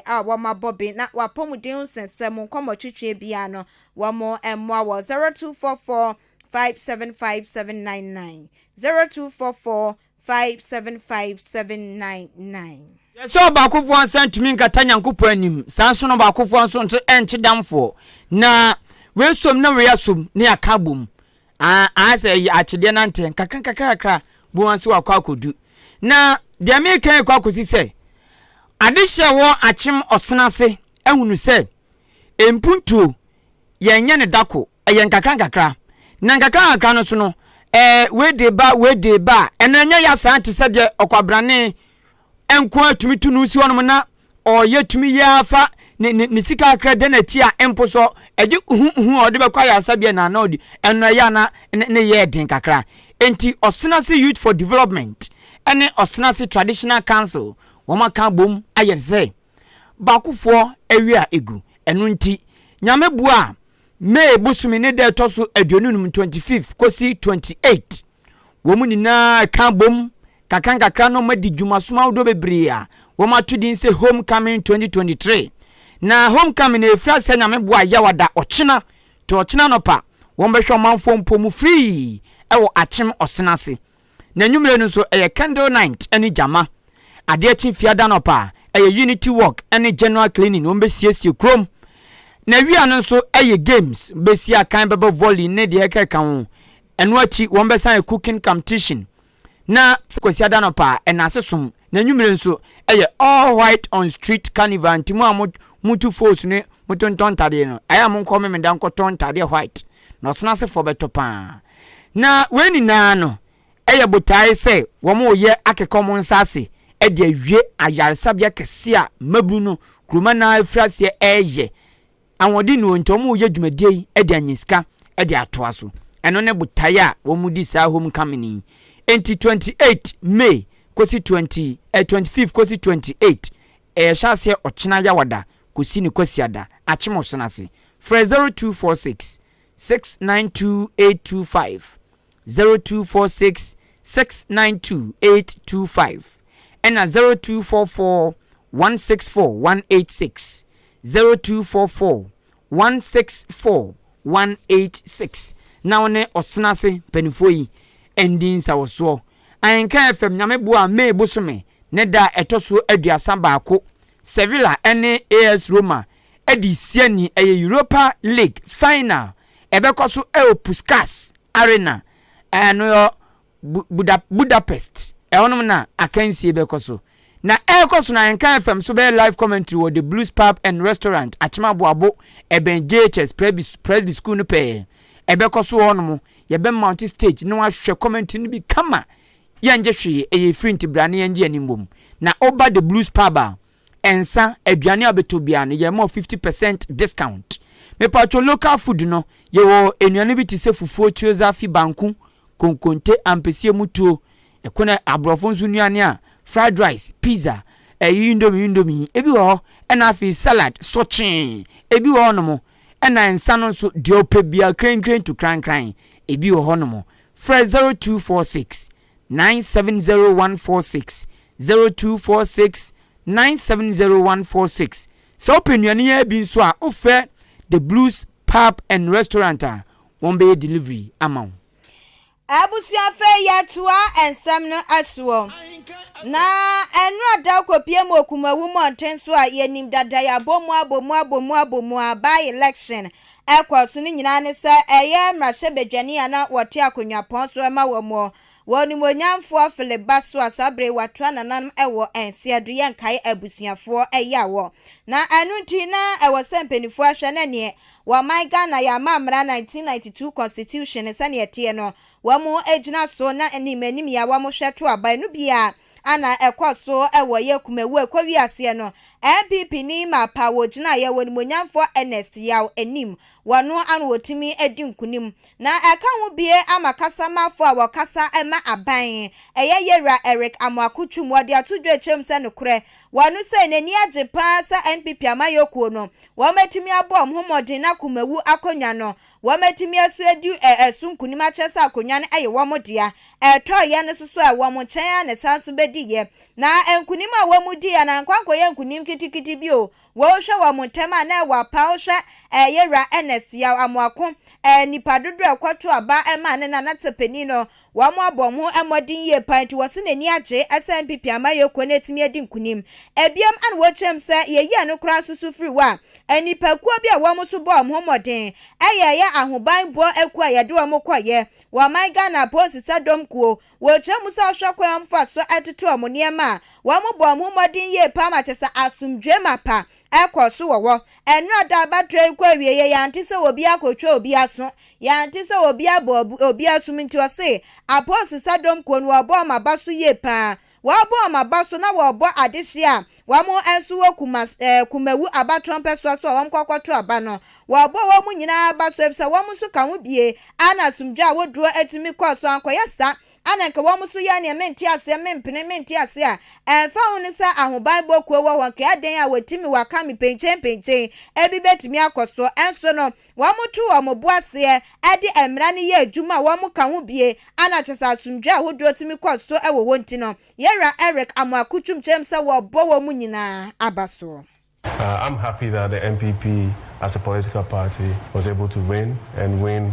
a wɔn abɔ bi na wapɔmuden nsɛnsɛm nkɔmmɔtwitwi biara no wɔn mmoa wɔ 0244 575799, 0244 575799. Yɛ sɛ ɔbaakofoɔ nsa ntumi nkata Nyankopɔn anim, saa nso na ɔbaakofoɔ nso nso ɛnkye damfoɔ. Na wei som na wei asom na yɛaka abom. Aa sɛ ɛyɛ akyedeɛ nante nkakra nkakra kakra bu wɔn sɛ wakɔ akɔdu. Na deɛ meka yi kɔ akɔsi sɛ adehyɛ wɔ Akyem Ɔsena ase ahunu sɛ mpuntuo yɛnyɛ ne dako, ɛyɛ nkakra nkakra. Na nkakra nkakra no so no, wei de ba, wei de ba a, ɛno ɛnyɛ ya saa te sɛ deɛ ɔkwabrane nko a tumi tu no si hɔnom na ɔyɛ tumi yɛ afa ne ne ne sika akra da n'akyi a mpo so ɛgye hu hu a ɔde bɛkɔ ayaresabea na na ɔde ɛno ɛyɛ ana ne ne yɛ den kakra. Enti Ɔsenase Youth for Development ɛne Ɔsenase Traditional Council wɔn aka abom ayɛ sɛ baakofoɔ awie a egu. Ɛno nti Nyame boa a, May bosome ne da ɛtɔ so 25, 25 kɔsi 28, wɔn nyinaa ka bom kakra nkakra na wɔadi dwumasom ahodoɔ bebree a wɔato din sɛ Homecoming 2023. Na Homecoming na ɛfiri asɛ Nyame boa Yawada ɔkyena to ɔkyena nɔpa wɔn bɛhwɛ ɔmanfoɔ mpo mu firii ɛwɔ Akyem Ɔsena ase. Na anwummere no nso ɛyɛ candle night ne gyama. Adeɛ kye fiada nɔpa a, ɛyɛ unity walk ne general cleaning, wɔn bɛsiesie kurom. Na awia no nso ɛyɛ games, bɛsi akan bɛbɔ volley ne deɛ ɛkeka ho. Ɛno akyi wɔn bɛsan yɛ cooking competition. Na Kwasiada nɔpa a, ɛna ase som. Na anwummere nso ɛyɛ all white on street carnival, nti mo a mo motu fos ne motontɔn ntadeɛ no, ɛyɛ a monkɔ Memenda nkɔtɔn ntadeɛ white na Ɔsena asefoɔ bɛtɔ paa. Na wei nyinaa no ɛyɛ botae sɛ wɔn reyɛ akeka wɔn nsa ase de awie ayaresabea kɛse a mmabunu no kuroma no ara firi aseɛ ɛreyɛ ahoɔden no nti wɔn reyɛ dwumadie yi de anya sika de atoa so. Ɛno ne botae a wɔn di saa homecoming yi. Nti 28 May kɔsi 20 25 kɔsi 28, ɛyɛ hyɛ aseɛ ɔkyena Yawada kɔsi ne Kwasiada, Akyem Ɔsena ase. Frɛ 0246 692 825, 0246 692 825. Ɛna 0244 164 186, 0244 164 186 na wo ne Ɔsenase mpanimfoɔ yi ndi nsawɔsoɔ. Ahenka FM Nyame boa a May bosome ne da a ɛtɔ so 31 Sevilla ne AS Roma adi siani ɛyɛ Europa League final ɛbɛkɔ so ɛwɔ Puskas Arena ɛno yɔ Buda Budapest ɛhɔnom na akansie bɛkɔ so. Na ɛrekɔ so no Ahenka FM so bɛyɛ live commentary wɔ The Blues Pub and Restaurant Akyem Aboabo ɛbɛn JHS Presby Presby School no pɛɛ. Ɛbɛkɔ so wɔ hɔnom. Yɛbɛ mount stage na wahwɛ commentary no bi kama. Yɛngye hwee, ɛyɛ free nti bra na yɛngye yɛn ani mbom. Na woba The Blues Pub a, nsa, aduane a wobɛtɔ biara no yɛma wo 50 percent discount. Mepatwo local food no, yɛwɔ nnuane bi te sɛ fufuo, tuo, zafi, banku, konkonte, ampesie mu tuo, ɛko na aborɔfo nso nnuane a fried rice, pizza, ɛyi indomie indomie ebi wɔ hɔ, ɛna afei salad sɔkyee ebi wɔ hɔnom, ɛna nsa no nso deɛ ɔpɛ biara krenkren to krankran ebi wɔ hɔnom. Frɛ 0246 970146, 0246 970146. Sɛ wopɛ nnuane yi bi nso a, wofrɛ The Blues Pub and Restaurant a, wɔn bɛyɛ delivery ama wo. Abusua afei yɛtoa nsɛm no soɔ. Na ɛnora da kɔpie mu wɔ Kumawu mmɔnten so a yɛnim dada yɛabɔ mu abɔ mu abɔ mu abɔ mu a by election ɛkɔ so no nyinaa ne sɛ ɛyɛ mmarahyɛbadwani a na wɔte akonnwapɔn so ma wɔn wɔ onimuonyamfoɔ Philip Baso a saa bere watoa nananom wɔ nseɛ do yɛnkae abusuafoɔ ɛyɛ na ɛno nti na ɛwɔ sɛ mpanimfoɔ ahwɛ na neɛ wɔman Ghana yɛ ama mmara 1992 constitution sɛneɛ ɛteɛ no wɔn gyina so na anim anim yɛ a wɔn hwɛ to aba no bi a ana ɛkɔ so ɛwɔ yɛ Kumawu ɛkɔ wiaseɛ no NPP ni mapa wɔgyina yɛ wɔ nimonyamfoɔ Ernest Yaw anim wɔno ano wɔtumi adi nkunim na ɛka ho bie ama kasamafoɔ a wɔkasa ma aban ɛyɛ yɛwura Eric Amoako Twum wɔde ato dwa akyerɛm sɛ nokorɛ wɔno sɛ n'ani agye paa sɛ NPP amayɔkuo no wɔn atumi abɔ wɔn ho mmɔden na Kumawu akonnwa no wɔn atumi aso adi ɛso nkunim akyerɛ sɛ akonnwa no ɛyɛ wɔn dea ɛtɔɔyɛ no soso a wɔn nkyɛn a ne san so bɛdi yɛ na nkunim a wɔn di yɛ na nkwankɔyɛ nkunim kitikiti bi o. Wɔrehwɛ wɔn ntɛm a na ɛwɔ apa wohwɛ yɛwura Ernest Yaw Amoako nipa dodoɔ a ɛkɔto aba ɛma ne nana panin no wɔn abɔ wɔn ho mmɔden yie paa nti wɔsi n'ani agye ɛsɛ NPP amayɔkuo no atumi adi nkunim. Ebiam ana wɔkyerɛm sɛ yɛyi ɛno koraa nso so firi hɔ a nipakuo bi a wɔn nso bɔ wɔn ho mmɔden ɛyɛ ɛyɛ ahobanbɔ akuo a yɛde wɔn kɔyɛ wɔn Ghana polisi sɛ dɔm kuo. Wɔkyerɛ mu sɛ ɔhwɛ kwan a wɔfa so ɛtoto wɔn nneɛma a wɔn bɔ wɔn ho mmɔden yie paa ma kyɛ sɛ asomdwe ma pa ɛkɔ so wɔ hɔ. Ɛnora da abatoɔ yi kɔ awie yɛ yɛante sɛ obi akɔtwa obi aso, yɛante sɛ obi abɔ obi asom nti ɔse apolisi sɛ dɔm kuo no wɔbɔ wɔn aba so yie paa. Wɔbɔ wɔn aba so na wɔbɔ adehye a wɔn nso wɔ kuma Kumawu abatoɔ mpɛsoa so a wɔn kɔkɔto aba no wɔbɔ wɔn nyinaa aba so efisɛ wɔn nso ka ho bie ana asomdwe a wodoɔ atumi kɔɔ so ankɔyɛ sa ana nka wɔn nso yɛ nea mente aseɛ mempene mente aseɛ a ɛmfa ho no sɛ ahobanbɔ kuo wɔ hɔ nka ɛden a wɔtumi waka me pɛnkyɛn ebi bɛtumi akɔ so ɛnso no wɔn to wɔn bo aseɛ ɛde mmara no yɛ adwuma a wɔn ka ho bie ana kyɛ sɛ asomdwe ahodoɔ tumi kɔ so ɛwɔ hɔ nti no yɛwura Eric Amoako Twum kyerɛm sɛ wɔbɔ wɔn mu nyinaa aba soɔ. I'm happy that the NPP as a political party was able to win and win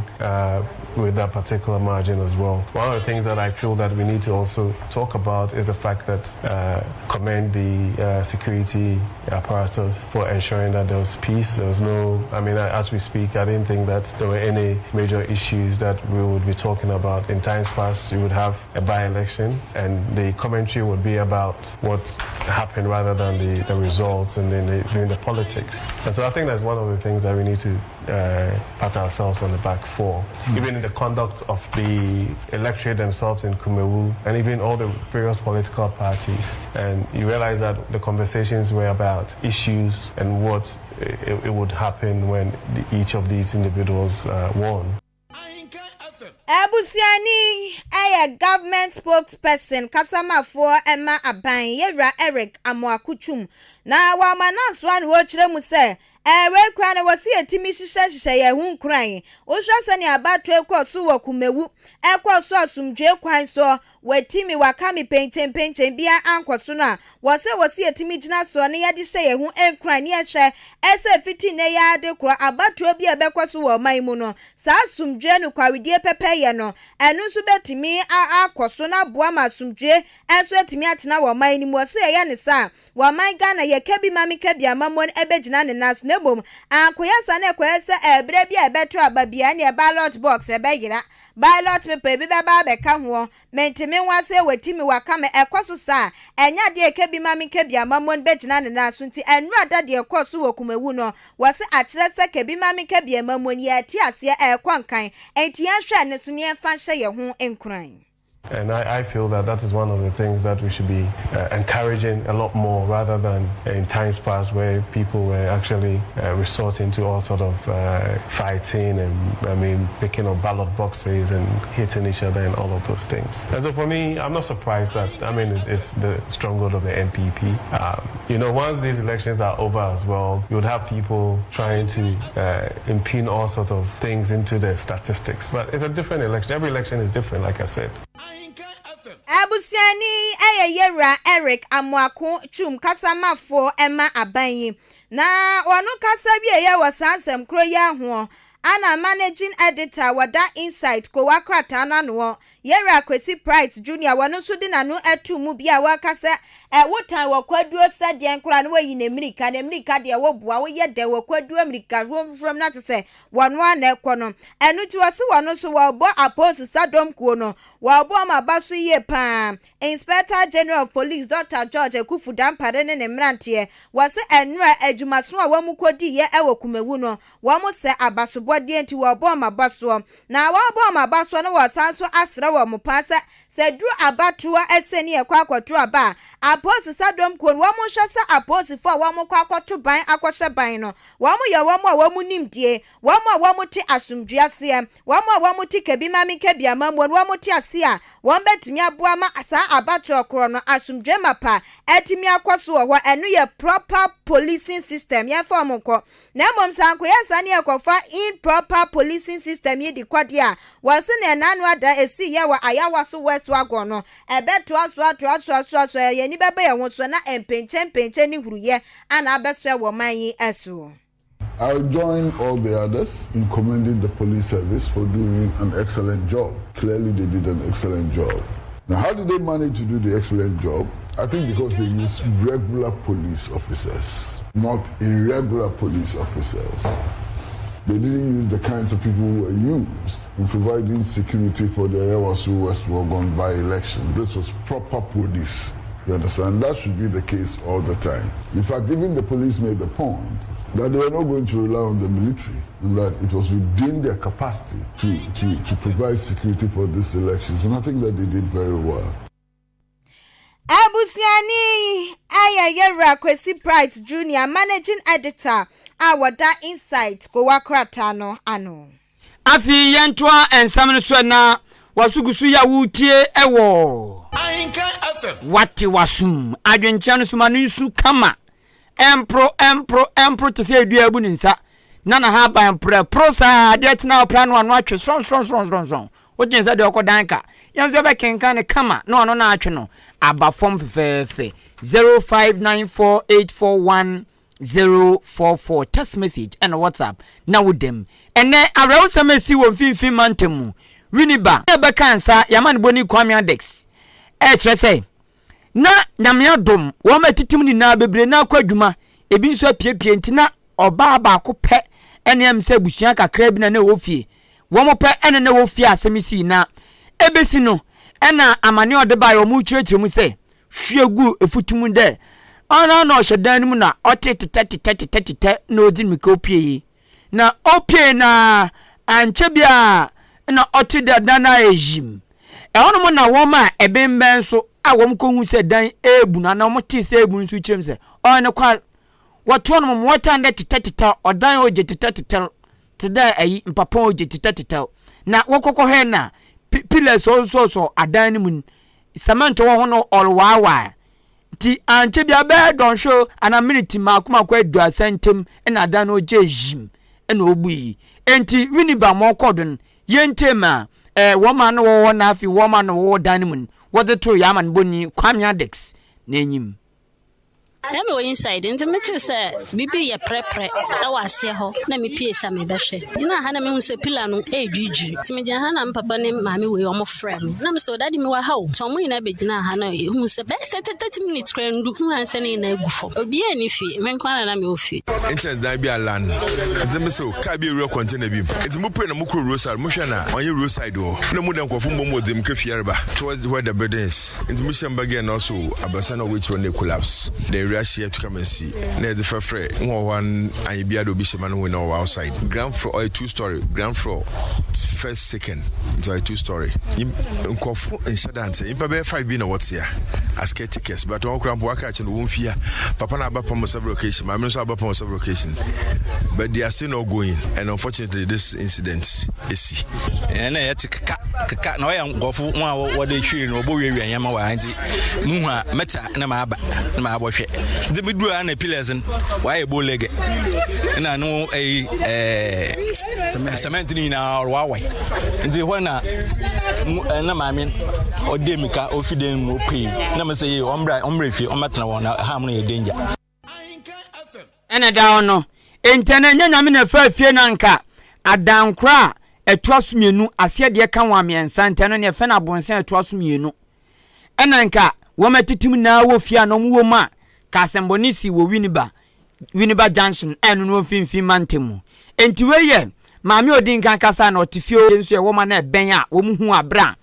with that particular margin as well. One of the things that I feel that we need to also talk about is the fact that commend the security apparatus for ensuring that there was peace. There was no, I mean, as we speak, I didn't think that there were any major issues that we would be talking about. In times past, you would have a by-election and the commentary would be about what happened rather than the results and then doing the politics. And so I think that's one of the things that we need to pat ourselves on the back for. Even in the conduct of the electorate themselves in Kumawu and even all the various political parties. And you realize that the conversations were about issues and what it would happen when each of these individuals won. Abusuani ɛyɛ government spokesperson kasamafoɔ ɛma aban yɛwura Eric Amoako Twum na wɔama n'asoa na wɔrekyerɛ mu sɛ Ɛɛ, wei koraa no, wɔse yɛtumi hyehyɛhyehyɛ yɛn ho nkuran. Wohwɛ sɛnea abatoɔ yi kɔɔ so wɔ Kumawu, ɛkɔɔ so asomdwoe kwan so, wɔatumi, wɔaka me penkyɛnpenkyɛn biara ankɔ so no a, wɔse wɔse yɛtumi gyina soɔ na yɛde hyɛ yɛn ho nkuran na yɛhwɛ sɛ fiti nnɛ yi ara de korɔ, abatoɔ bi a ɛbɛkɔ so wɔ ɔman yi mu no, saa asomdwoe nokwaredie pɛpɛyɛ no, ɛno nso bɛtumi akɔ so na aboa ma asomdwoe nso atumi atena wɔ ɔman no mu. Wɔse yɛyɛ no saa a, Wɔ ɔman Ghana yɛ ka bi ma me ka bi amammuo no ɛbɛgyina ne nan so na mmom ankoyɛ saa na ɛkɔyɛ sɛ ɛberɛ bi a ɛbɛto aba biara ɛneɛ ballot box ɛbɛyera, ballot paper ebi bɛba abɛka hoɔ, mente me ho aseɛ wati me waka me ɛkɔ so saa a ɛnyɛ adeɛ yɛ ka bi ma me ka bi amammuo no bɛgyina ne nan so nti ɛnora da deɛ ɛkɔɔ so wɔ Kumawu no wɔse akyerɛ sɛ ka bi ma me ka bi amammuo no yɛte aseɛ ɛrekɔ nkan nti yɛnhwɛ ɛno so na yɛmfa nhyɛ yɛn ho nkuran. And I, I feel that that is one of the things that we should be encouraging a lot more rather than in times past where people were actually resorting to all sort of fighting and, I mean, picking up ballot boxes and hitting each other and all of those things. And so for me, I'm not surprised that, I mean, it's the stronghold of the NPP. You know, once these elections are over as well, you would have people trying to impugn all sorts of things into the statistics. But it's a different election. Every election is different, like I said. Abusuani yi yɛ Yewura Eric Amoako Twum kasamafoɔ ma aban yi. Na ɔno kasa wieɛ wɔ saa nsɛm korɔ yi ara hoɔ, ana Managing Editor wɔ Da Insight kowa krataa no anoɔ, Yewura Kwesi Pratt Junior wɔno nso de n'ano too mu bi a wɔka sɛ, Ɛ, wotan wɔ kwaduo sɛ deɛn koraa na woayi no mmirika, na mmirika deɛ woboa, woyɛ dɛn wɔ kwaduo mmirika hrom hrom na te sɛ wɔno ara na ɛkɔ no. Ɛno nti wɔse wɔno nso wɔrebɔ apolisi dɔm kuo no, wɔrebɔ wɔn aba so yie pa ara. Inspector General of Police Dɔkta George Akuffo Dampare ne ne mmeranteɛ, wɔse ɛnnora adwumaso a wɔn kɔdiiɛ wɔ Kumawu no, wɔn sɛ abasobɔdeɛ nti wɔrebɔ wɔn aba soɔ. Na wɔrebɔ wɔn aba soɔ no wɔresan nso asrɛ wɔn pa ara sɛ, sɛ ɛduru abatoɔ ɛsɛ ne yɛkɔ akɔto aba a, apolisi dɔm kuo no wɔn nhwɛ sɛ apolisifoɔ a wɔkɔ akɔto ban akɔhyɛ ban no, Wɔyɛ wɔn a wɔn nimdie, wɔn a wɔte asomdwoeɛ aseɛ, wɔn a wɔte kabi-ma-menka-bi amammuo no, wɔte aseɛ a wɔbɛtumi aboa ma saa abatoɔ korɔ no asomdwoeɛ mapa atumi akɔ so wɔ hɔ. Ɛno yɛ proper policing system, yɛmfa wɔn nkɔ. Na mmom sɛ ankoyɛ saa ne yɛkɔfa improper policing system yi de kɔ deɛ a, wɔse nea n'ano ada ɛsiiɛ wɔ Ayawaso West Wuogon no, ɛbɛtoa so atoa so atoa so, yɛn ani bɛba yɛn ho so na mpenkyɛmpenkyɛ ne huruyɛ ana abɛsoɛ wɔ man yi so. I join all the others in commending the police service for doing an excellent job. Clearly, they did an excellent job. Now, how did they manage to do the excellent job? I think because they used regular police officers, not irregular police officers. They didn't use the kinds of people who were used in providing security for the Ayawaso West Wuogon by-election. This was proper police. You understand? That should be the case all the time. In fact, even the police made the point that they were not going to rely on the military and that it was within their capacity to, to, to provide security for these elections. And I think that they did very well. Abusuani yi yɛ Yɛwura Kwesi Pratt Junior, Managing Editor a wɔda Insight kowa krataa no ano. Afei yɛntoa nsɛm no so na waso gu so yɛ a woretie wɔ. Ahenkan FM. Wate w'asom adwenkyerɛ no so ma no nsu kama. Ɛmporo, ɛmporo, ɛmporo te sɛ dua abu ne nsa na n'ahaban porɛ poro saa adeɛ kyena ɔpra no ano atwe srɔnsrɔnsrɔnsrɔn. Wogye sɛ deɛ ɔkɔdan ka. Yɛn nso yɛbɛkenkan no kama na ɔno na atwe no aba fam fɛfɛɛfɛ. 059484 044 text message ɛna WhatsApp na wo dam. Ɛnɛ awerɛhosɛm a ɛsi wɔ mfimfini mantam mu Winneba na ɛbɛka nsa yɛama ne bɔni Kwame Adex ɛkyerɛ sɛ na Nyame adom wɔn a ɛtete mu nyinaa bebree na akɔ adwuma ebi nso apiepie nti na ɔbaa baako pɛ ɛne ɛm sɛ abusua kakra bi na na ɛwɔ fie wɔn pɛ ɛne na ɛwɔ fie asɛm sii na ɛbɛsi no ɛna amane ɔde baeɛ wɔn kyerɛkyerɛ mu sɛ hwie guu efutu mu dɛ ɔno na ɔhyɛ dan no mu na ɔtse tetɛ-tetɛ-tetɛ-tetɛ na odzi mbirika opuei. Na opuei no ara, annkyɛ biara nna ɔtse dɛ dan no ayɛ yim. Ɛhɔnom na wɔn a ɛbembɛn so a wɔkohun sɛ dan eebu no anaa wɔtee sɛ eebu no nso kyerɛ mu sɛ ɔyɛ nokwar. Wɔtoo no ma wɔtan dɛ tetɛ-tetɛw, ɔdan a ogye tetɛ-tetɛw tse dɛ ayi, mpapɔn a ogye tetɛ-tetɛw. Na wɔkɔkɔhwɛe no a, pillars a ɔsosɔsosɔ adan no mu no, cement wɔ ho no ɔrewaawaa. Nti ankyɛ biara bɛyɛ dɔnhwer anaa miniti mmaako mmaako aduasa ntam na adan no gyee yim na obui. Enti Winneba ma ɔkɔɔ do no, yɛntie ma eh, wɔn a na wɔwɔ hɔ na afei wɔn a na wɔwɔ dan no mu no, wɔdze too yɛn amanbɔni Kwame Addicks n'enyim. Na mewɔ inside nti metee sɛ biribi yɛ prɛprɛ wɔ aseɛ hɔ na mepie sɛ mebɛhwɛ. Gyina ha na mehu sɛ pillar no ɛredwiridwiri. Nti megyina ha na me papa ne maame wei wɔn frɛ me. Na mesɛ daddy mewɔ ha o. Nti wɔn nyinaa bɛgyinaa ha na yɛhu sɛ bɛyɛ sɛ 30 minutes koraa ndu hu ansa ne nyinaa gu fam. Obiara nni fie, me nko ara na na mewɔ fie. Nkyɛn dan bi alan nti me so car bi ewura container bi mu nti mo pray na mo kɔ roadside mo hwɛ na ɔnye roadside wɔ na mu dɛ nkorɔfo mbom wɔ dze mu kefie reba towards where the building is nti mo hyɛ mba gɛ na ɔso abrasa na ɔwɔ ekyir hɔ na collapse then rush here to come and see na yɛdze frɛfrɛ ho wɔ hɔ an annyɛ biara dɛ obi hyɛ ma no hu na ɔwɔ outside ground floor ɔyɛ two story ground floor first second nti ɔyɛ two story nkorɔfo nhyɛ da ntsɛ nyimpa bɛyɛ five bi na wɔtse a as caretakers but wɔn koraa mpo waka akyi no wɔn fia papa na aba pam several occasion maame nso aba pam several occasion but they are still not going and unfortunately this incident esi. Ɛna yɛte keka keka na ɔyɛ nkurɔfo ho a wɔde hwiri no wɔbɔ wiawia nneɛma wɔ ha nti muhu a mɛta na maaba na maabɔhwɛ nti meduru a na pillars no wɔayɛ bolege na no ɛyi ɛɛ cement no nyinaa ɔwawae nti hɔ na na maame ɔde mika ofi dan mu opue na mo sɛ yie ɔmbra ɔmbra fie ɔmbɛtena hɔ na ha mo no yɛ danger. Ɛna ɛda hɔ no, enti ɛno ɛnyɛ Nyame na ɛfaa fie no anka adankora a ɛtoa so mmienu, aseɛ deɛ ka ho a mmiɛnsa, nti ɛno neɛ ɛfɛ no abonsan a ɛtoa so mmienu. Ɛna nka wɔn atitim nyinaa wɔ fie a na wɔn wɔ mu a, ka asɛmbɔne si wɔ Winneba, Winneba Junction a ɛno no wɔ mfimfini mantam mu. Enti wei yɛ maame a ɔdi nkan kasa na ɔte fie nso ɛwɔ ma na ɛbɛn a wɔn hu abere a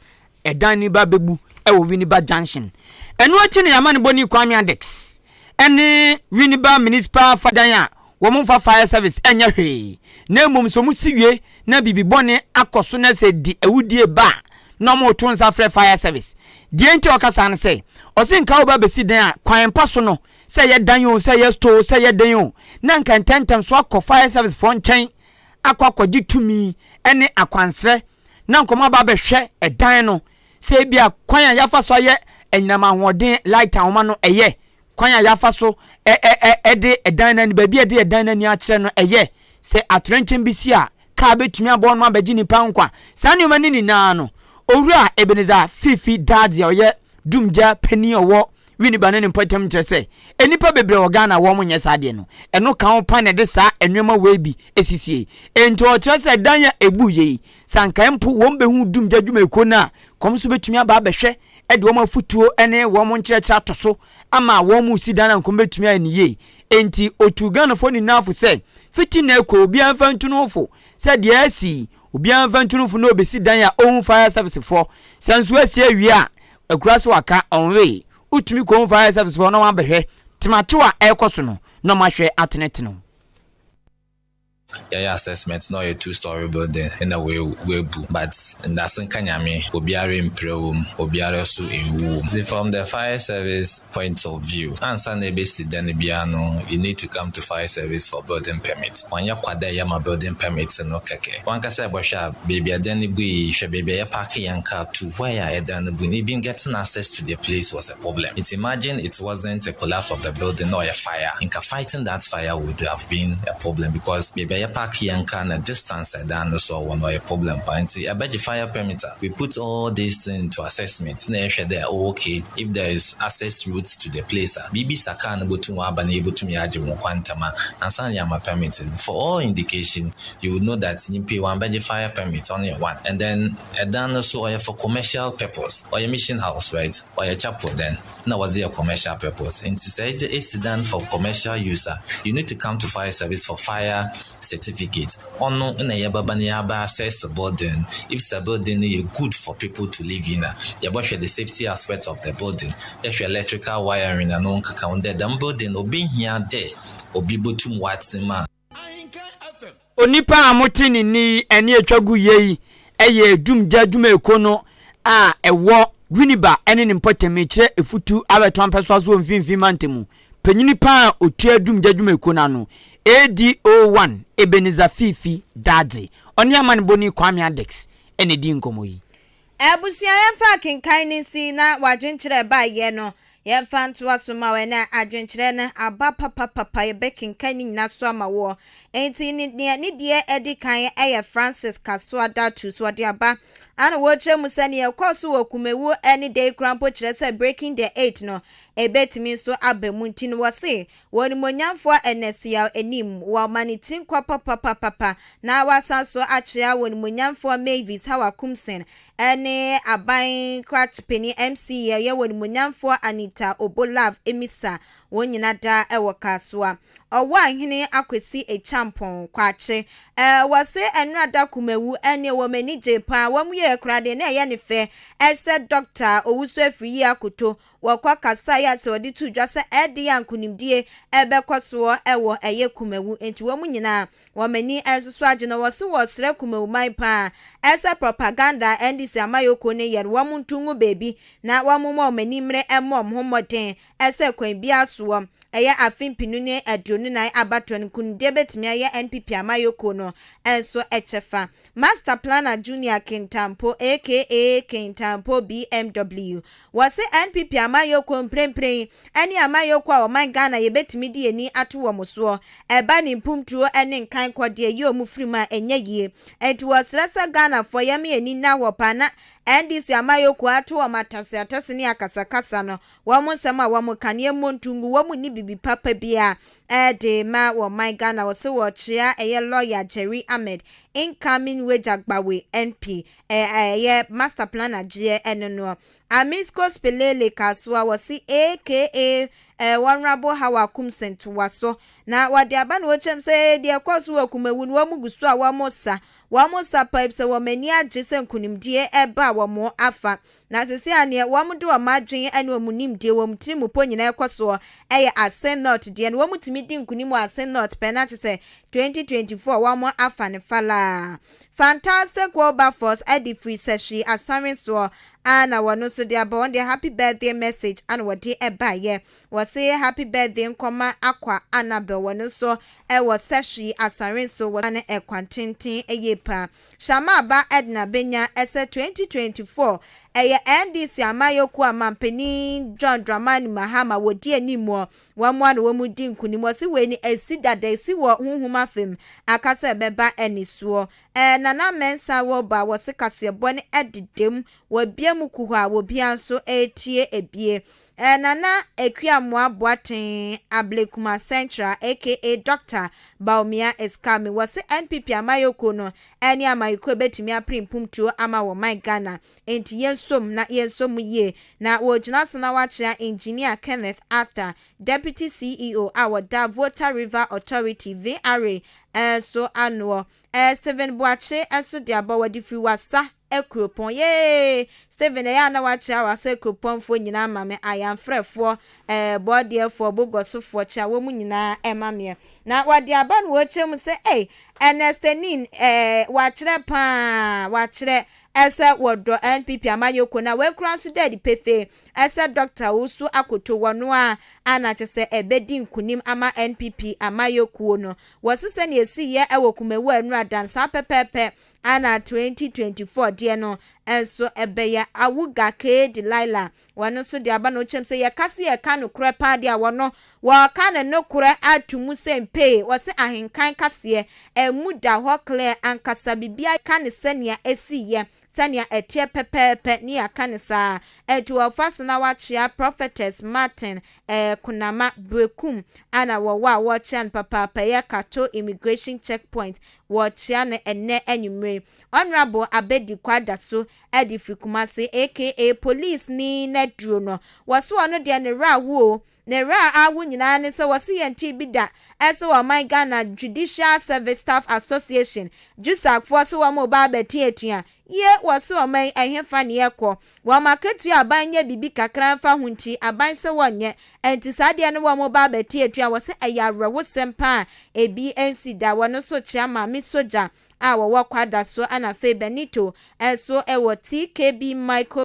Ɛdan no ba bɛbu wɔ Winneba Junction. Ɛno akyi no Yamanebɔni Kwame Adex ne Winneba Municipal fa dan a wɔmfa fire service nyɛ hwee na mmom sɛ wɔsi wie na biribi bɔne akɔ so na sɛ di awudie ba a na wɔreto nsa frɛ fire service. Deɛ nti a ɔka saa no sɛ ɔse nka woba bɛsi dan a kwan pa so no sɛ ɛyɛ dan o sɛ ɛyɛ store o sɛ ɛyɛ dɛn o na nka ntɛntɛm so akɔ fire service foɔ nkyɛn akɔ akɔgye tumi ne akwansrɛ na nkɔmɔ aba abɛhwɛ ɛdan no sɛ ebia kwan a yɛafa so ayɛ anyinam ahoɔden light ahoma no ɛyɛ kwan a yɛafa so ɛde ɛdan no ani baabi a ɛde ɛdan no ani akyerɛ no ɛyɛ sɛ atorenkyɛm bi si a kaa bɛtumi abɔ no abɛgye nipa nkwa saa nneɛma no nyinaa no owura Ebenezer Fifi Dadzie a ɔyɛ dumgya panin a ɔwɔ Winneba ne ne mpɔtam kyerɛ sɛ nnipa bebree wɔ Ghana a wɔn nyɛ saa adeɛ no. Ɛno ka ho pa na ɛde saa nneɛma wei bi esisie. Enti ɔkyerɛ sɛ dan a ebu yɛ yi, sɛ anka mpo wɔn bɛhu dumgya dwumayɛkuo no a, kɔm nso bɛtumi aba abɛhwɛ de wɔn afutuo ne wɔn nkyerɛkyerɛ ato so ama wɔn mu si dan a nkɔm bɛtumi ayɛ no yie. Enti otuu Ghanafoɔ nyinaa fo sɛ fiti nnɛ rekɔ obiara mfa ntu ne ho fo sɛ deɛ asi yi, obiara mfa ntu ne ho fo na ɔbɛsi dan a ɔhu fire service foɔ. Sɛ nso asi awie a, Akura so aka ɔnwee wotumi kɔhu fire service foɔ na wɔn abɛhwɛ tematew a ɛrekɔ so no na wɔn ahwɛ atenetene wo. Yɛyɛ assessment na ɔyɛ 2 story building na woebu but ndase nka Nyame obiara mmpira wɔ mu, obiara so ennwu wɔ mu. Ntsi from the fire service point of view, ansa na ebesi dan biara no you need to come to fire service for building permit. Ɔnnyɛ kwa dɛ yɛma building permit no kɛkɛ. Wankasa ebɔhwɛ a beebi a dan no bui yi, hwɛ beebi a yɛpaake hɛn car to where a dan no bui no, even getting access to the place was a problem. Ntsi imagine it wasn't a collapse of the building na ɔyɛ fire a, nka fighting that fire would have been a problem because beebi a yɛpaake hɛn car na distance a dan no so ɔwɔ no ɔyɛ problem paa. Ntsi ɛbɛgye fire permit a, we put all these things into assessment na yɛhwɛ dɛ oh okay, if there is access route to the place a, biribi sa car no botum ɔaba na yebotum yɛagye hɔn kwan ntsɛm a, ansaana yɛama permit no. For all indication, you would know that nyimpa yi ɔammbɛgye fire permit, ɔno yɛ one. And then dan no so ɔyɛ for commercial purpose, ɔyɛ mission house right, ɔyɛ chapel then na wɔdze yɛ commercial purpose. Ntsi sɛ edze esi dan for commercial use a, you need to come to fire service for fire certificate. Ɔno na yɛbɛba na yɛaba assess building, if sɛ building no yɛ good for people to live in a, yɛbɔhwɛ the safety aspect of the building, yɛhwɛ electrical wiring na no nkekaho dɛ dɛm building no obehia dɛ obi botum ɔatse mu a. Onipa a mote ne nne yi ɛne atwa gu yɛ yi yɛ Dumgya dwumayɛkuo no a ɛwɔ Winneba ne ne mpɔtam mekyerɛ Efutu abɛto ampɛsoa so wɔ Mfinfini mantam mu. Panyini paa a ɔtua Dumgya dwumayɛkuo no ano, ADO1 Ebenezer Fiifi Dadzie, ɔne amanebɔni Kwame Adex na ɛdii nkɔmmɔ yi. Abusua yɛmfa akenkan no nsi na w'adwenkyerɛ baeɛ no. Yɛmfa ntoa so ma wo ɛnɛ adwenkyerɛ no aba papapapa yɛbɛkenkan ne nyinaa so ama woɔ. Enti ne deɛ ne deɛ adi kan yɛ Francis Kasoa Datu so ɔde aba ana wɔkyerɛ mu sɛ neɛ ɛkɔɔ so wɔ Kumawu ne da yi koraa mpo kyerɛ sɛ Breaking the Eight no ɛbɛtumi nso aba mu nti no wɔse wɔ Onimuonyamfoɔ Ernest Yaw anim wɔma ne tiri nkwa papapapapa na wasan so akyea wɔ Onimuonyamfoɔ Mavis Hawa Kumsen ne aban krakye panin MC yɛ wɔ Onimuonyamfoɔ Anita Obo Love Amisa wɔn nyina daa wɔ Kasoa. Ɔwɔahene Akwasi Acheampong, Kwakye, eh, wɔse ɛnora da Kumawu ɛneɛ wɔn ani gyee paa, wɔn wieɛ koraa deɛ na ɛyɛ ne fɛ sɛ Dɔkta Owusu Afriyie Akoto, wɔkɔ kasaeɛ a sɛ wɔde too dwa sɛ ɛdeɛ a nkunimdie ɛbɛkɔ soɔ wɔ ɛyɛ Kumawu, nti wɔn nyinaa wɔn ani nso so agye na wɔse wɔsrɛ Kumawu man paa sɛ propaganda a NDC amayɔkuo no yɛ no wɔn nto ngu baabi na wɔn mma wɔn ani mmere mmɔ wɔn ho mmɔden Sɛ kwan biara soɔ, ɛyɛ afe mpenu ne 24 abatoɔ no nkunimdie bɛtumi ayɛ NPP amayɔkuo no nso kyɛfa. Master Planner Junior Kintampo aka Kintampo BMW, Wɔse NPP amayɔkuo mprempren ne amayɔkuo a ɔman Ghana yɛbɛtumi de yɛni ato wɔn soɔ. Ɛba ne mpomtuo ne nkankɔ deɛ yi wɔn firi mu a ɛnyɛ yie. Enti wɔsrɛ sɛ Ghanafoɔ yɛma yɛni nna hɔ paa na NDC amayɔkuo ato wɔn ataseatase ne akasakasa no Wɔn nsɛm a wɔn ka no yɛ mmɔ ngu wɔn nni bibi papa biara de ma wɔn man Ghana wɔse wɔkyea ɛyɛ lawyer Jerry Ahmed incoming Wagya Gbawe MP ɛyɛ master planner gyeɛ ɛno noɔ Amisco Spelele Kasoa wɔse aka Honourable Hawa Kumsen toaso na wɔde aba na wɔkyerɛm sɛ deɛ ɛkɔɔ so wɔ Kumawu no wɔn gu so a wɔn sa wɔn sa pipe sɛ wɔn ani agye sɛ nkunimdie ɛba wɔn afa Na seesei a neɛ wɔn de wɔn adwene ne wɔn nimdie, wɔn tirimupɔ nyinaa kɔ soɔ yɛ Asen North deɛ no, wɔn tumi di nkunim wɔ Asen North pɛ na kyesɛ 2024 wɔn afa no falaa. Fantastic Wilberforce de firi Sɛhwi Asare soɔ a na wɔn nso de aba, wɔn deɛ happy birthday message ana wɔde baeɛ. Wɔse happy birthday nkɔma Akwa Annabel, wɔn nso wɔ Sɛhwi Asare so, wɔ ne ɛkwan tenten yie paa. Shammah ba Edna benya ɛsɛ 2024 ɛyɛ NDC amayɔkuo a manpanin John Dramani Mahama wɔdi anim wɔ wɔn a na wɔn di nkunim. Wɔse wei no asi dada, asi wɔ honhom afam aka sɛ ɛbɛba anisoɔ. Ɛɛ Nana Mensah Wilbur wɔse kaseɛbɔ no ɛdedam, wɔabue mu kuhɔ a obiara nso ɛretie ebie. Ɛɛ Nana Akuamoah Boateng Ablekuma Central aka Doctor Bawumia is coming. Wɔse NPP amayɔkuo no ɛne amayɔkuo bɛtumi apere mpomtuo ama wɔ man Ghana. Enti yɛnsom na yɛnsɔ mu yie. Na wɔgyina so na wɔakyea Engineer Kenneth Arthur, Deputy CEO a wɔda Volta River Authority, VRA, nso anoɔ. Ɛɛ Stephen Boakye nso de aba wɔde firi Wassa Akuropɔn yee Stephen ɛyɛ a na wakyea w'asɛ akuropɔnfoɔ nyinaa ma me ayamfrɛfoɔ ɛɛ bɔɔdeɛfoɔ bogɔsofoɔ kyea wɔn nyinaa ɛma meɛ na wɔde aba no wɔkyerɛ mu sɛ ei Ernestine ɛɛ wakyerɛ paa wakyerɛ ɛsɛ wɔdɔ NPP amanyɔkuo na wɔakura nso da adi pefee ɛsɛ Dɔkta Owusu Akoto wɔno a ana kyɛ sɛ ɛbɛdi nkunim ama NPP amanyɔkuo no wɔse sɛnea ɛsiiɛ ɛwɔ Kumawu a nnura dan saa pɛpɛɛpɛ Ana 2024 deɛ no nso ɛbɛyɛ Awuga K Delilah wɔno nso de aba na ɔkyerɛm sɛ yɛka se yɛka nokorɛ paa deɛ a wɔno wɔka ne nokorɛ ato mu sɛ mpee wɔse ahenkan kaseɛ ɛmu da hɔ clear ankasa biribiara ka ne sɛnea ɛsiiɛ sɛnea ɛteɛ pɛpɛɛpɛ ne yɛaka ne saa ɛnti wɔfa so na wakyea Prophetess Martin Ɛyɛ Kunama, Berekum a na wɔwɔ a wɔrekyea no papaapa ɛyɛ Kato Immigration Check Point wɔrekyea no ɛnnɛ anwummere yi. Honourable Abedi Kwadaso de firi Kumasi aka Police ni n'aduro no. Wɔse ɔno deɛ ne werɛ aho o, ne werɛ a aho nyinaa ne sɛ wɔse yɛntee bi da sɛ ɔman Ghana Judicial Service Staff Association, JUSAG, foɔ se wɔn reba abɛtuatua Ye, wɔse ɔman yi ɛhefa ne yɛkɔ? Wɔn akatua a aban nyɛ biribi kakra mfa ho nti, aban sɛ wɔnyɛ. Ɛnti saa deɛ no wɔn ba abɛte atua, wɔse ɛyɛ awerɛhosɛm paa a ebi nsi da. Wɔn nso kyea Maame Sogya a wɔwɔ Kwadaso ɛna afei Benito nso wɔ TKB Micro.